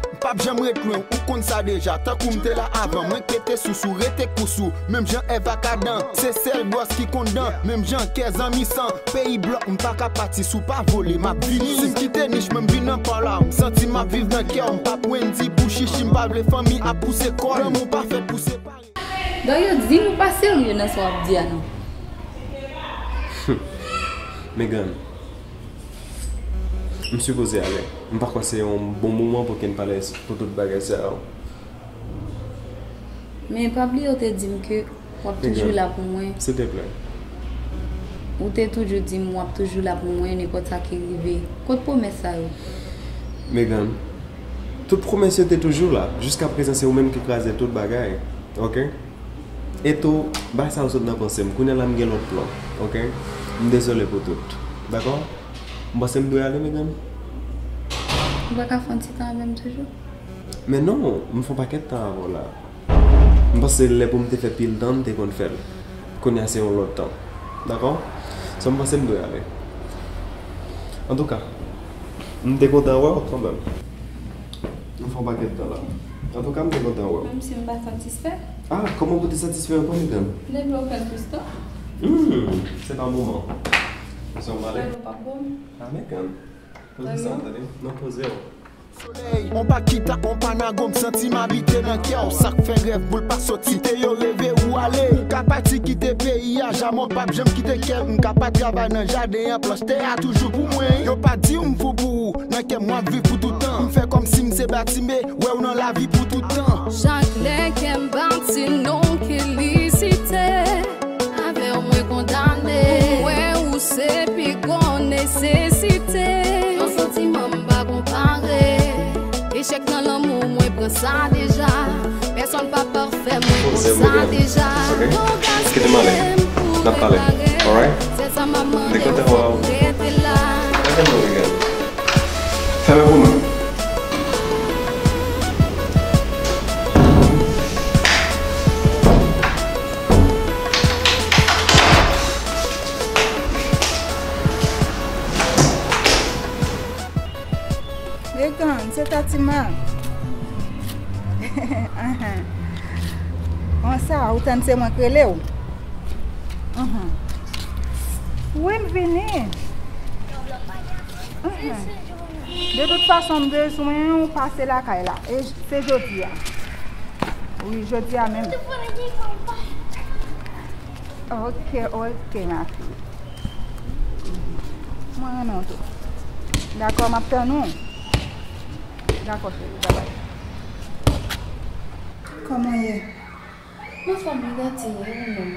M p ap janm ret lwen, ou konn sa deja. Tankou m te la avan, mwen k pete sous ou, rete kous ou. Menm jan Èv ak Adan, se sèl bwòs ki konn dan. Menm jan kè zanmi san peyi blòk, m pa ka pati si w pa vole, m ap vini. Si m kite nich mwen, m vin nan pa w la, m santi m ap viv nan kè w. M p ap Wendy pou chichi, m pa vle fanmi ap pouse kò l. Lanmou pa fèt pou separe. Donk yo di m ou pa serye nan sa w ap di a non. Megan, m sipoze ale. M pa kwè se yon bon moman pou ke n pale pou tout bagay sa yo. Men pa bliye w te di m ke w ap toujou la pou mwen. Silteplè. Ou te toujou di m w ap toujou la pou mwen, nenpòt sa ki rive. Kot pwomès sa yo? Megan, tout pwomès yo te toujou la. Jiskaprezan, se ou menm ki kraze tout bagay. Oke? E tou, bagay sa yo sot nan panse m. Kounye a la, m gen lòt plan. Oke? M dezole pou tout. Dakò? M panse m dwe ale, Megan. Ou pa ka fè yon ti tan avè m toujou? Men non, m fè yon pakèt tan avè w la. M panse lè pou m te fè pil tan, m te konn fè l. Kounye a se yon lòt tan. Dakò? So, m panse m dwe ale. Antouka, m te kontan wè w kanmenm. M fè yon pakèt tan la. Antouka, m te kontan wè w. Menm si m pa satisfè. Ah, kòman pou te satisfè ankò, Megan? Depi w fè plis tan. Hmm, se pa moman. So, m ale. Sa yo pa bon. Ah, Megan. Poze sa, tande. Non, poze w. Solèy, on pa kita, on pa nago, m santi m abite nan kè w. Sa k fè rèv boul pa soti, kite yo reve ou ale. Ou ka pati kite peyi a, jamè w p ap janm kite kè m. M ka pa travay nan jaden an, planch tè a toujou pou mwen. Yo pa di w m fou pou ou, nan kè m w ap viv pou toutan. M fè kòmsi m se Batime, wè w nan lavi pou toutan. Chak lè kè m pati non w ke li site, avè w mwen kondane. Ou wè ou se pi gwo nesesite. Yon santiman m pa konpare. Echèk nan lanmou mwen pran sa deja. Pèsonn pa pafè, mwen konn sa deja. Kite m ale. N ap pale. Alright? M te kontan wè w. Rete la. Rete la, Regan. Fèmen pou mwen. Regan, se Tatima. Ahan. Konsa, ou tann se mwen k rele w? Ahan. Wi, m vini. Ahan. De tout fason, m bezwen w pase lakay la. E j- se jodi a. Wi, jodi a menm. Ok, ok, ma fille. Mwen renmen w tou. Dakò, m ap tann ou. Dakò, cheri, babay. Kòman w ye? Mwen anfòm wi, Tati, e ou menm?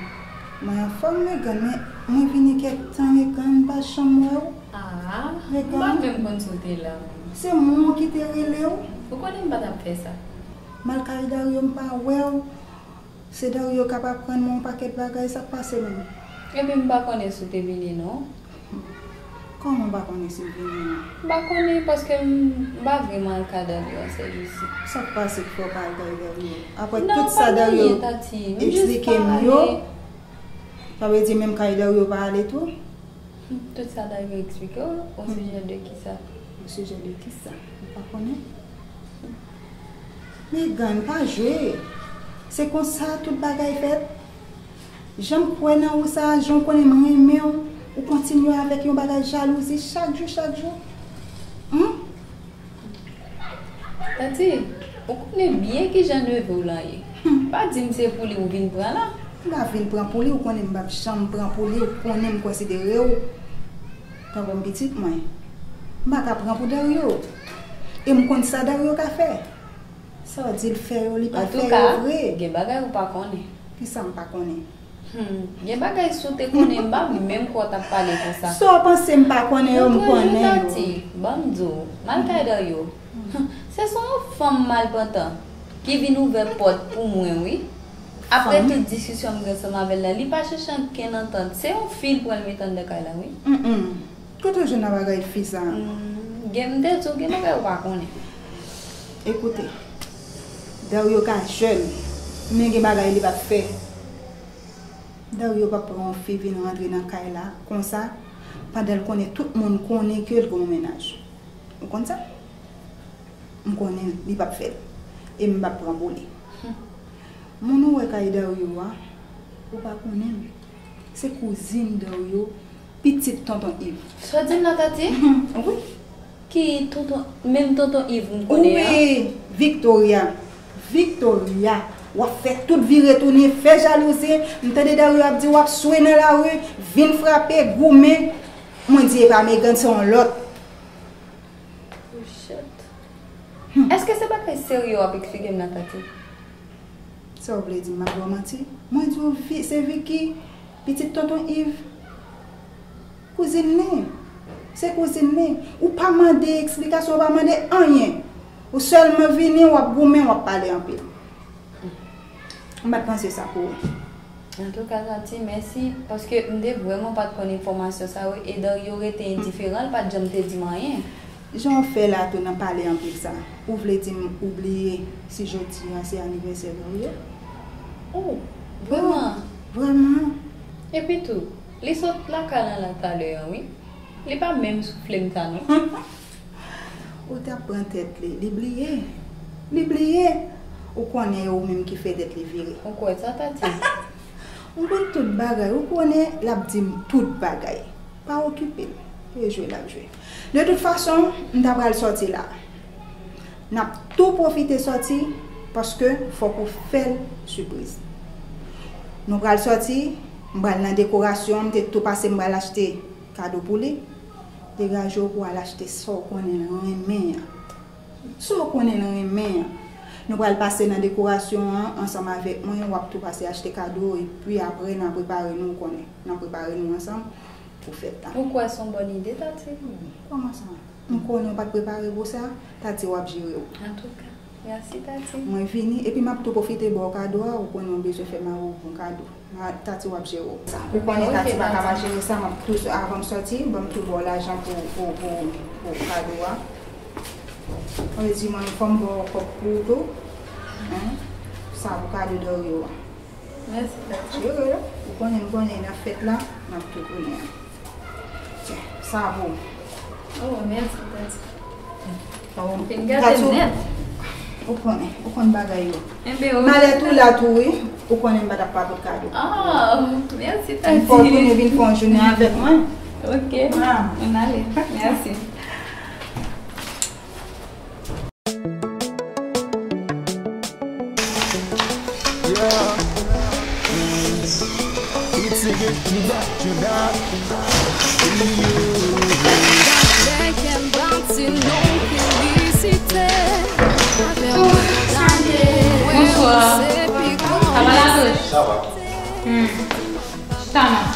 Mwen anfòm, Regan, men mwen vini kèk tan, Regan, m pa janm wè w. Ah, m pa menm konn si w te la menm. Se mwen ki te rele w. Ou konnen m pa t ap fè sa. M al kay Dario, m pa wè w. Se Dario k ap aprann mwen yon pakèt bagay, sa k pase menm? Epi m pa konnen si w te vini non. Kòman w pa konnen si m vini an? M pa konnen paske m, m pa vrèman al kay Dario an sèjousi. Sa k pase k fè w pa al kay Dario? Apre tout sa Dario eksplike m yo, sa vle di menm kay Dario w pa ale tou? Tout sa Dario eksplike w, osijè de kisa? Osijè de kisa? M pa konnen. Megan, pa jwe. Se konsa tout bagay fèt. Jan m kwè nan ou sa, jan w konnen m renmen w, ou kontinye avèk yon bagay jalouzi chak jou, chak jou. Hum? Tati, ou konnen byen kijan neve w lan ye. Hum. Pa di m se pou li ou vin pran la. M pa vin pran pou li, ou konnen m p ap janm pran pou li, ou konnen m konsidere w tankou m pitit mwen. M pa ka pran pou Dario. E m konn sa Dario ka fè. Sa w di l fè yo, li pa fè yo vre. Antouka, gen bagay ou pa konnen. Kisa m pa konnen? Hmm, gen bagay si w te konnen, m pa menm kwè w t ap pale konsa. Sa w panse m pa konnen yo, m konnen yo. Tati, ban m di w, m al kay Dario. Se sou yon fanm malpantan ki vin ouvè pòt pou mwen, wi. Apre tout diskisyon m gen ansanm avè l la, li pa chèche ankenn antant. Se yon fi l pran l mete anndan kay la, wi. Mm, mm. Kote w jwenn nan bagay fi sa? Hmm, gen, m te di w, gen bagay ou pa konnen. Ekoute, Dario ka jèn, men gen bagay li p ap fè. Dario p ap pran yon fi vin rantre nan kay la konsa, pandan l konnen tout moun konnen ke l gen yon mennaj. Ou konn sa? M konnen li p ap fè l. E m p ap pran pou li. Hum. Moun ou wè kay Dario a, ou pa konnen l. Se kouzin Dario, pitit tonton Yves. Sa w di m la, Tati? Wi. Ki tonton, menm tonton Yves m konnen an? Wi, Victoria. Victoria. W ap fè tout vire tounen, fè jalouzi. M tande Dario ap di w ap swe nan lari, vin frape, goumen. Mwen di e pa Megan, se yon lòt. Oh, shit. Hmm. Èske se bagay serye w ap eksplike m nan, Tati? Sa w vle di, m ap ba w manti? Mwen di w, Vi-, se Vicky, pitit tonton Yves. Kouzin li. Se kouzin li. Ou pa mande eksplikasyon, ou pa mande anyen. Ou sèlman vini, w ap goumen, w ap pale anpil. M pa t panse sa pou ou. Antouka, Tati, mèsi, paske m te vrèman pa t konn enfòmasyon sa yo, e Dario rete endiferan, l pa t janm te di m anyen. Jan w fè la tou nan pale anpil sa, ou vle di m ou bliye si jodi a se anivèsè Dario? Oh, vrèman? Vrèman. Epi tou, li sot lakay lan la talè an, wi. Li pa menm soufle m sa, non. Ou t ap pran tèt li, li bliye. Li bliye. Ou konnen e ou menm ki fè tèt li vire. Ou kwè sa, Tati? M konn tout bagay. Ou konnen l ap di m tout bagay. Pa okipe l. E jwe l ap jwe. De tout fason, m ta pral sòti la. N ap tou pwofite sòti, paske fòk ou fè l sipriz. Nou pral sòti, m pral nan dekorasyon, m te tou pase, m pral achte kado pou li. Degaje w pou w al achte sa w konnen l renmen an. Sa w konnen l renmen an. Nou pral pase nan dekorasyon an ansanm avèk mwen, w ap tou pase achte kado, epi apre n a prepare nou, ou konnen, n a prepare nou ansanm pou fèt la. Ou kwè se yon bòn ide, Tati? Kòman sa? M konnen w pa t prepare pou sa, Tati w ap jere w. Antouka, mèsi, Tati. Mwen vini, epi m ap tou pwofite ba w kado a, ou konnen w bezwen fè mari w bon kado. Ma, Tati w ap jere w sa. Ou konnen Tati pa ka pa jere sa, m ap tou, avan m sòti, ban m tou ba w lajan pou, pou, pou, pou kado a. Mwen di mwen, fò m ba w kòb pou ou tou. Hein? Sa pou kado Dario a. Mèsi, Tati. Jere l. Ou konnen, m konnen nan fèt la, m ap tou konnen. Tyen, sa pou ou. Oh, mèsi, Tati. Fin gate m nèt. Ou konnen, ou konn bagay yo. Enben, ou malè tou la tou, wi. Ou konnen m pa t ap pa pot kado. Ah, mèsi, Tati. Fò w tounen vin fè yon jounen avèk mwen. Ok. Ah. Ann ale. Mèsi. Bonswa. Sa va la, Doudou? Sa va. Hmm. Chita non.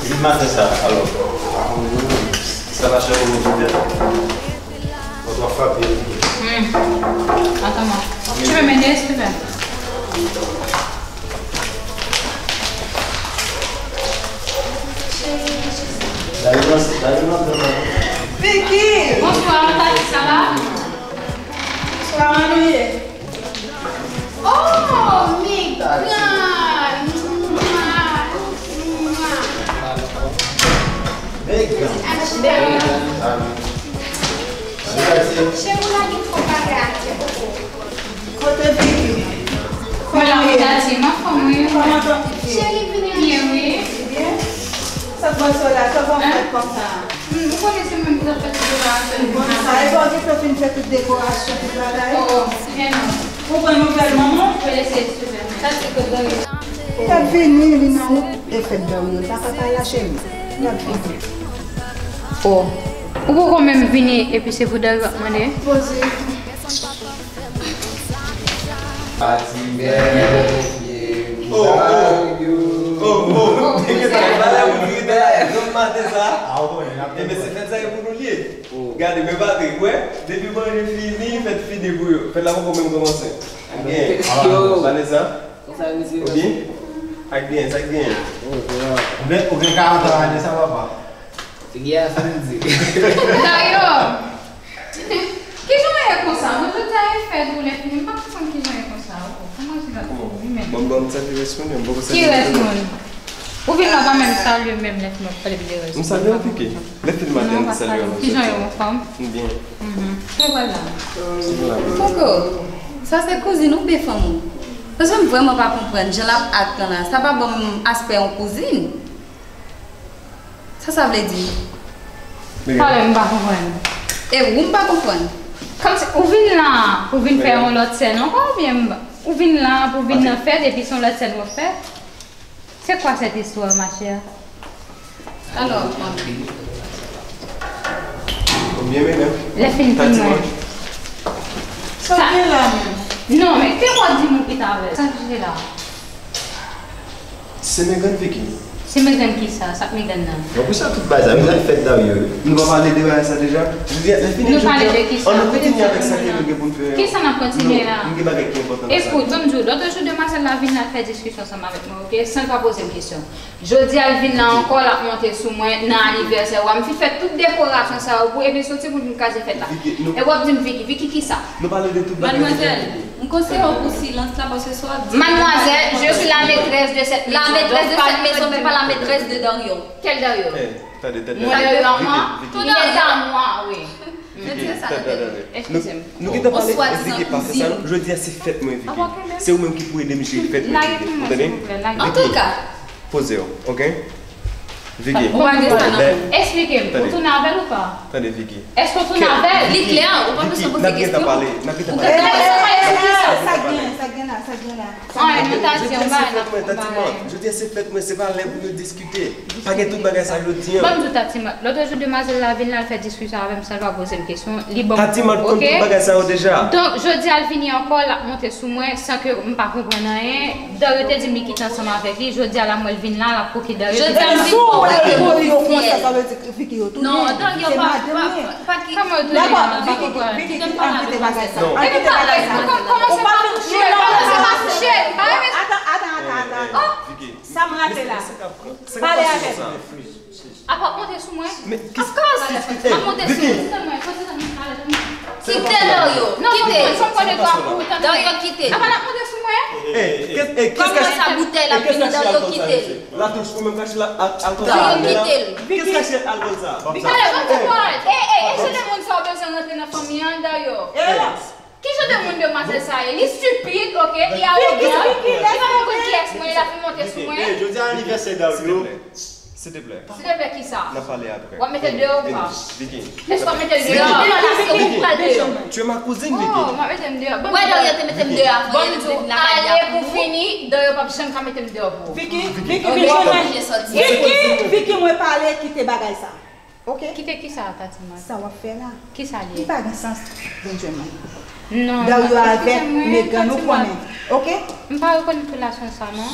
Vin maten sa, alò. Sa va chè ou vin tèt. Mwen t ap frape. Hmm. Attends-moi. Tu peux m'aider, s'il te plaît? Vicky! Bonswa, Tati, sa va? Bonswa, kòman nou ye? Oh, Megan! Mwa, mwa. Megan. Cheri, ou lage fo bagay atè koko. Kote Vicky? Mwen la, wi, Tati, m anfòm, wi. Kòman tande? Cheri, vini. Byen, wi. Byen? Sa k pase la? Sa bon fèt konsa? Hmm, ou konnen se mwen ki t ap fè tout dekorasyon. Bon, sa, e pa w ki te fin fè tout dekorasyon, tout bagay? Oh, oh, byen non. Ou pran nouvèl manman? Mwen eseye swiv. Tati, kote Dario? L ap vini, li nan wout, e fèt Dario. Sa pa pa la, cheri. L ap vini. Oh. Ou poko menm vini, epi se pou Dario w ap mande? Poze. Pati bèl, oh, oh. Oh, oh. Te gen tan bagay pou di te la, jòm maten sa. Ah, ou konnen, n ap... Enben, se fèt sa e pou nou l ye. Oh. Gade, men Patrick, wè, depi manje fini, fèt fini pou yo. Fèt la poko menm kòmanse. Ak byen. Yo. Vanessa. Konsa, misye. Ou byen? Ak byen, sa k genyen? Oh, se la. Ou gen, ou gen karant an ane sa, papa? Figi a santi. Dario! Kijan w ye konsa? Mwen tout sa e fèt ou lè fini, m pa konprann kijan w ye konsa. Kòman se la pou ou menm? Bon, bon, m salye rès moun yo, m poko salye moun. Ki rès moun? Ou vin la pa menm salye menm lè fini w ap pale de rès moun. M salye w pike. Lè fini maten, m te salye w. Kijan w ye, anfòm? M byen. Mhm. Kòman w pral la? Poko. Sa se kouzin ou byen fanm ou? Paske m vrèman pa konprann jan l ap ak lan la. Sa pa ban m aspè yon kouzin. Sa sa vle di? Pale, m pa konprann. E ou m pa konprann. Kòmsi ou vin la pou vin fè yon lòt sèn ankò, oubyen m, ou vin la pou vin nan fèt epi se yon lòt sèn w ap fè? C'est quoi cette histoire, ma chère? Alò, ou byen, medam? Lè fini, fini mwen. Sa gen la menm? Non, men ke w ap di moun ki t avè l? Sa ki la? Se Megan Vicky. Se Megan kisa? Sa k Megan nan? Bon, pou sa tout bagay sa, Megan fèt Dario. Nou pa pale de bagay sa deja? Jodi a, lè fini, nou pale de kisa? Ann nou kontinye avèk sa ke nou gen pou n fè. Kisa n ap kontinye la? Non, m gen bagay ki enpòtan nan sa. Ekout, ban m di w, lòt jou demwazèl la vin la fè diskisyon ansanm avèk mwen, oke? San l pa poze m kesyon. Jodi a, l vin la ankò, l ap monte sou mwen nan anivèsè w a. M fin fè tout dekorasyon sa yo pou, epi l soti pou l vin kraze fèt la. Vicky, nou... E w ap di m Vicky, Vicky kisa? Nou pale de tout bagay. Madmwazèl, m konseye w pou silans la, paske sa w ap di... Mademoiselle, je suis la maîtresse de cette maison, donc pas la maîtresse de Dario. Quel Dario? Eh, tande, tande. Mwen Dario a mwen, tout Dario a mwen, wi. Vicky, tande, tande, tande. Nou, nou gentan pale, Vicky, pa fè sa non. Jodi a se fèt mwen, Vicky. Se ou menm ki pou ede m jere fèt mwen, Vicky. Ou tande? Antouka. Poze w, oke? Vicky. Ou pa gen sa nan men w. Eksplike m. Ou tounen avè l ou pa? Tande, Vicky. Èske w tounen avè l? Li klè, ou pa bezwen poze kesyon. N ap gentan pale, n ap gentan pale. Sa k gen, sa k gen la? Sa gen la? An, nou ta di yon bagay, n ap fè yon bagay. Jodi a se fèt mwen, se pa lè pou yo diskite. Pa gen tout bagay sa jodi a. Ban m di w, Tati, lòt jou demwazèl la vin la, l fè diskisyon avè m san l pa poze m kesyon. Li ban m, Tati, m ap konn tout bagay sa yo deja. Donk, jodi a l vini ankò, l ap monte sou mwen san ke m pa konprann anyen. Dario te di m li kite ansanm avèk li. Jodi a la, mwen l vin la, l ap koke Dario. Jodi a l vin pou koke Dario. Figi yo tounen. Non, Dario pa, pa, pa ki. Kòman yo tounen? Dakò, Vicky, Vicky, Vicky, ann kite bagay sa. Ann kite bagay sa. Kòman se pa mouche? Kòman se pa mouche? Atann, atann, atann, atann. Sa m rate la. Pale avè m. Apa monte sou mwen? Of course. Ap monte sou mwen. Tande mwen, tande mwen, tande mwen. Kite Dario. Non, kite. Dario, kite. Apa n ap monte sou mwen? Kòman sa boutèy la fini, Dario, kite. Latouch, ou menm kache la, al, al konsa. Dario, kite l. Kiyès kache alkòl sa? Talè, ban m di w, e, e, e, se de moun sa w bezwen rantre nan fanmi an, Dario. Ki jan de moun demwazèl sa ye? Li stupid, ok, li awogan, li pa konn kiyès mwen, li la fin monte sou mwen. Jodi a anivèsè Dario. Silvouplè. Silvouplè, kisa? N ap pale apre. W ap mete l deyò ou pa? Vini, Vicky. Èske w ap mete l deyò? Vicky, Vicky, Vicky. Tu es ma cousine, Vicky. Oh, m ap mete m deyò. Wè, Dario te mete m deyò avan. Bon, m di w, ale pou fini, Dario p ap janm ka mete m deyò pou ou. Vicky, Vicky, vin jwenn mwen. Vicky, Vicky, mwen pale, kite bagay sa. Ok? Kite kisa, Tati Mat? Sa w ap fè la? Kisa li ye? Li pa gen sans, vin jwenn mwen. Non, Dario avèk Megan, nou konnen. Ok? M pa rekonèt relasyon sa, non.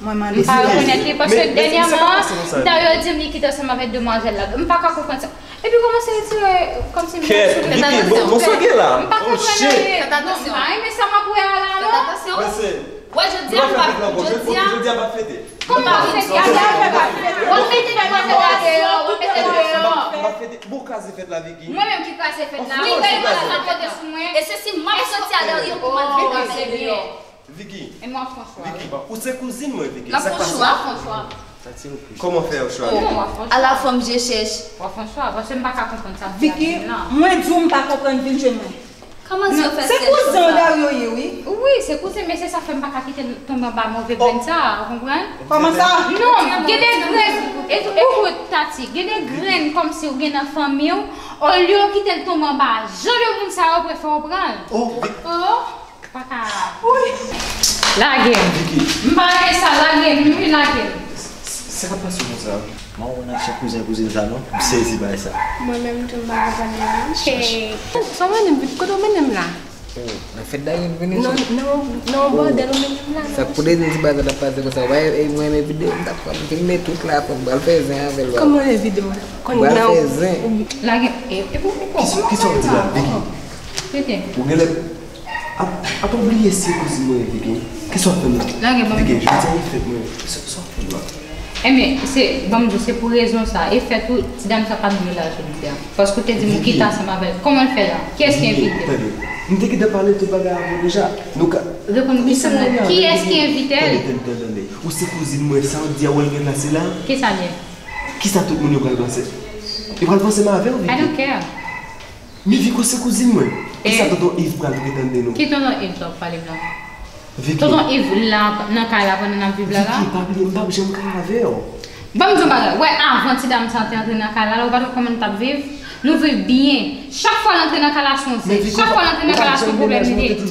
Mwen mande si. M pa rekonèt li, paske dènyèman, Dario di m li kite ansanm avèk demwazèl la. M pa ka konprann sa. Epi kòmanse retire, kòmsi m sou li. Kèt, Vicky, bon, bon, sa gen la? M pa konprann anyen. Non, m pa renmen sa m ap wè a la, non. Wè, jodi a, m pa, jodi a. Jodi a, m ap fete. Kòman w ap fete? Jodi a, w ap fete demwazèl la deyò, w ap fete deyò. M ap fete. Bon, kraze fèt la, Vicky. Mwen menm ki kraze fèt la. Wi, men w ap monte sou mwen. E se si m ap soti a Dario pou m al fè kraze deyò. Vicky. E mwen ap fè yon chwa, wi. Vicky, ou se kouzin mwen, Vicky. Sa k pase? L ap fè yon chwa. Kòman fè yon chwa, Vicky? Ala fanm je chèch. W ap fè yon chwa, paske m pa ka konprann sa. Vicky, mwen di w m pa konprann, vin jwenn mwen. Kòman se yo fè sèl konsa? Se kouzen w Dario ye, wi. Wi, se kouzen, men se sa fè m pa ka kite l tonbe anba move grenn sa, ou konprann? Kòman sa? Non, gen de grenn, e, ekout, Tati, gen de grenn kòmsi ou gen nan fanmi w, olye w kite l tonbe anba jan de moun sa yo, prefere w pran l. Oh, Vicky. Oh. Pa ka. Lage m. M pa renmen sa, lage m, wi, lage m. Sa k ap pase konsa? Mwen wè nan chen kouzen kouzin sa non, m sezi bay sa. Mwen menm tou m pa konprann li non. Sa w mennen m, kote w mennen m la? Oh, nan fèt Dayou n vini sa? Non, non, non, bòdèl ou mennen m la non. Sa k pou de ti bagay t ap pase konsa, w pa e mwen renmen videyo m t ap pran m filme tout la, pou m pral fè zen avè l. Kòman e videyo? Pral fè zen. Lage m. E, e pou, pou, pou. Kisa w di la, Vicky? Rete. Ou genlè Ap, ap oubliye se kouzin mwen, Vicky. Kisa w ap fè m la? Lage ban m. Vicky, jodi a e fèt mwen. Sa, sa w ap fè m la? Enben, se, ban m di w, se pou rezon sa. E fèt ou, ti dam sa pa dwe la jodi a. Paske w te di m ou kite ansanm avè l. Kòman l fè la? Kiyès ki envite l? Tande, m te gentan pale tout bagay avè w deja. Nou ka. Reponn m kesyon nan. Kiyès ki envite l? Tande, tande, tande, tande. Ou se kouzin mwen, sa w di a w al gen plase la? Kisa l ye? Kisa tout moun yo pral panse? Yo pral panse m avè w, Vicky. I don't care. Men Vicky se kouzin mwen. Kisa tonton Yves pral retande nou? Ki tonton Yves sa w ap pale m la? Vicky. Tonton Yves la nan kay la pandan n ap viv la la? Vicky, pa bliye m p ap janm kay avè w. Ban m di w bagay. Wè, avan ti dam sa te antre nan kay la, la ou pa t wè kòman n t ap viv? Nou viv byen. Chak fwa l antre nan kay la se yon zen. Chak fwa l antre nan kay la se yon pwoblèm li te.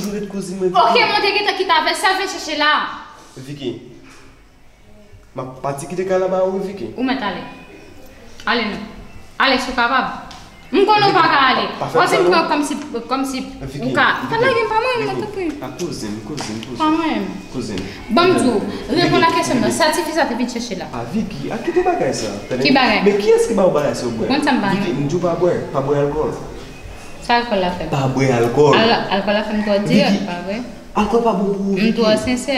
Ok, mwen te gentan kite avè l, sa l vin chèche la? Vicky. M ap pati kite kay la ba ou wi, Vicky. Ou mèt ale. Ale non. Ale si w kapab. M konnen w pa ka ale. W ap fin pran kòmsi, kòmsi ou ka. Pa lage m, pa mwen, non, tanpri. A kouzin, kouzin, kouzin. Pa mwen. Kouzin. Ban m di w, reponn a kesyon m nan. Sa tifi sa te vin chèche la? A Vicky, a kite bagay sa. Ki bagay? Men kiyès ki ba w bagay sa w bwè? Ou konn sa m pa renmen. Vicky, m di w pa bwè, pa bwè alkòl. Sa alkòl la fè m? Pa bwè alkòl. Al-, alkòl la fè m twò dirèk, pa vre? Alkòl pa bon pou ou, Vicky. M twò sensè.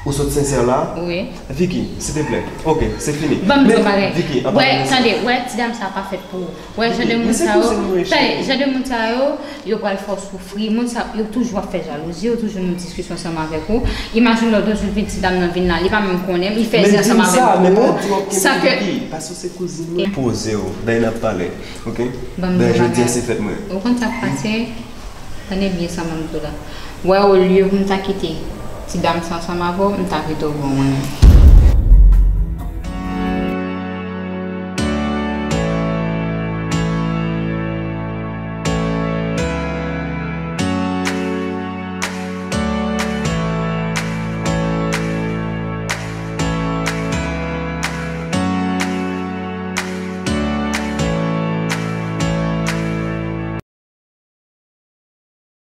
Ou sot sensè la? Wi. Vicky, silteplè. Ok, se fini. Ban m di w yon bagay. Vicky, wè, tande, wè, ti dam sa pa fèt pou ou. Wè, jan de moun sa yo, tande, jan de moun sa yo, yo pral fè w soufri. Moun sa yo toujou ap fè jalouzi, yo toujou nan diskisyon ansanm avèk ou. Imajine w lòt jou vin ti dam nan vin la, li pa menm konnen, li fè zen ansanm avè m pou ou. San ke. Paske w se kouzin mwen. Poze w, dayè n ap pale, ok? Dayè jodi a se fèt mwen. Ou konn sa k pase? Tande byen sa m ap di w la. Wè, olye pou m ta kite ti dam sa ansanm avè w, m ta kite w bon mwen menm.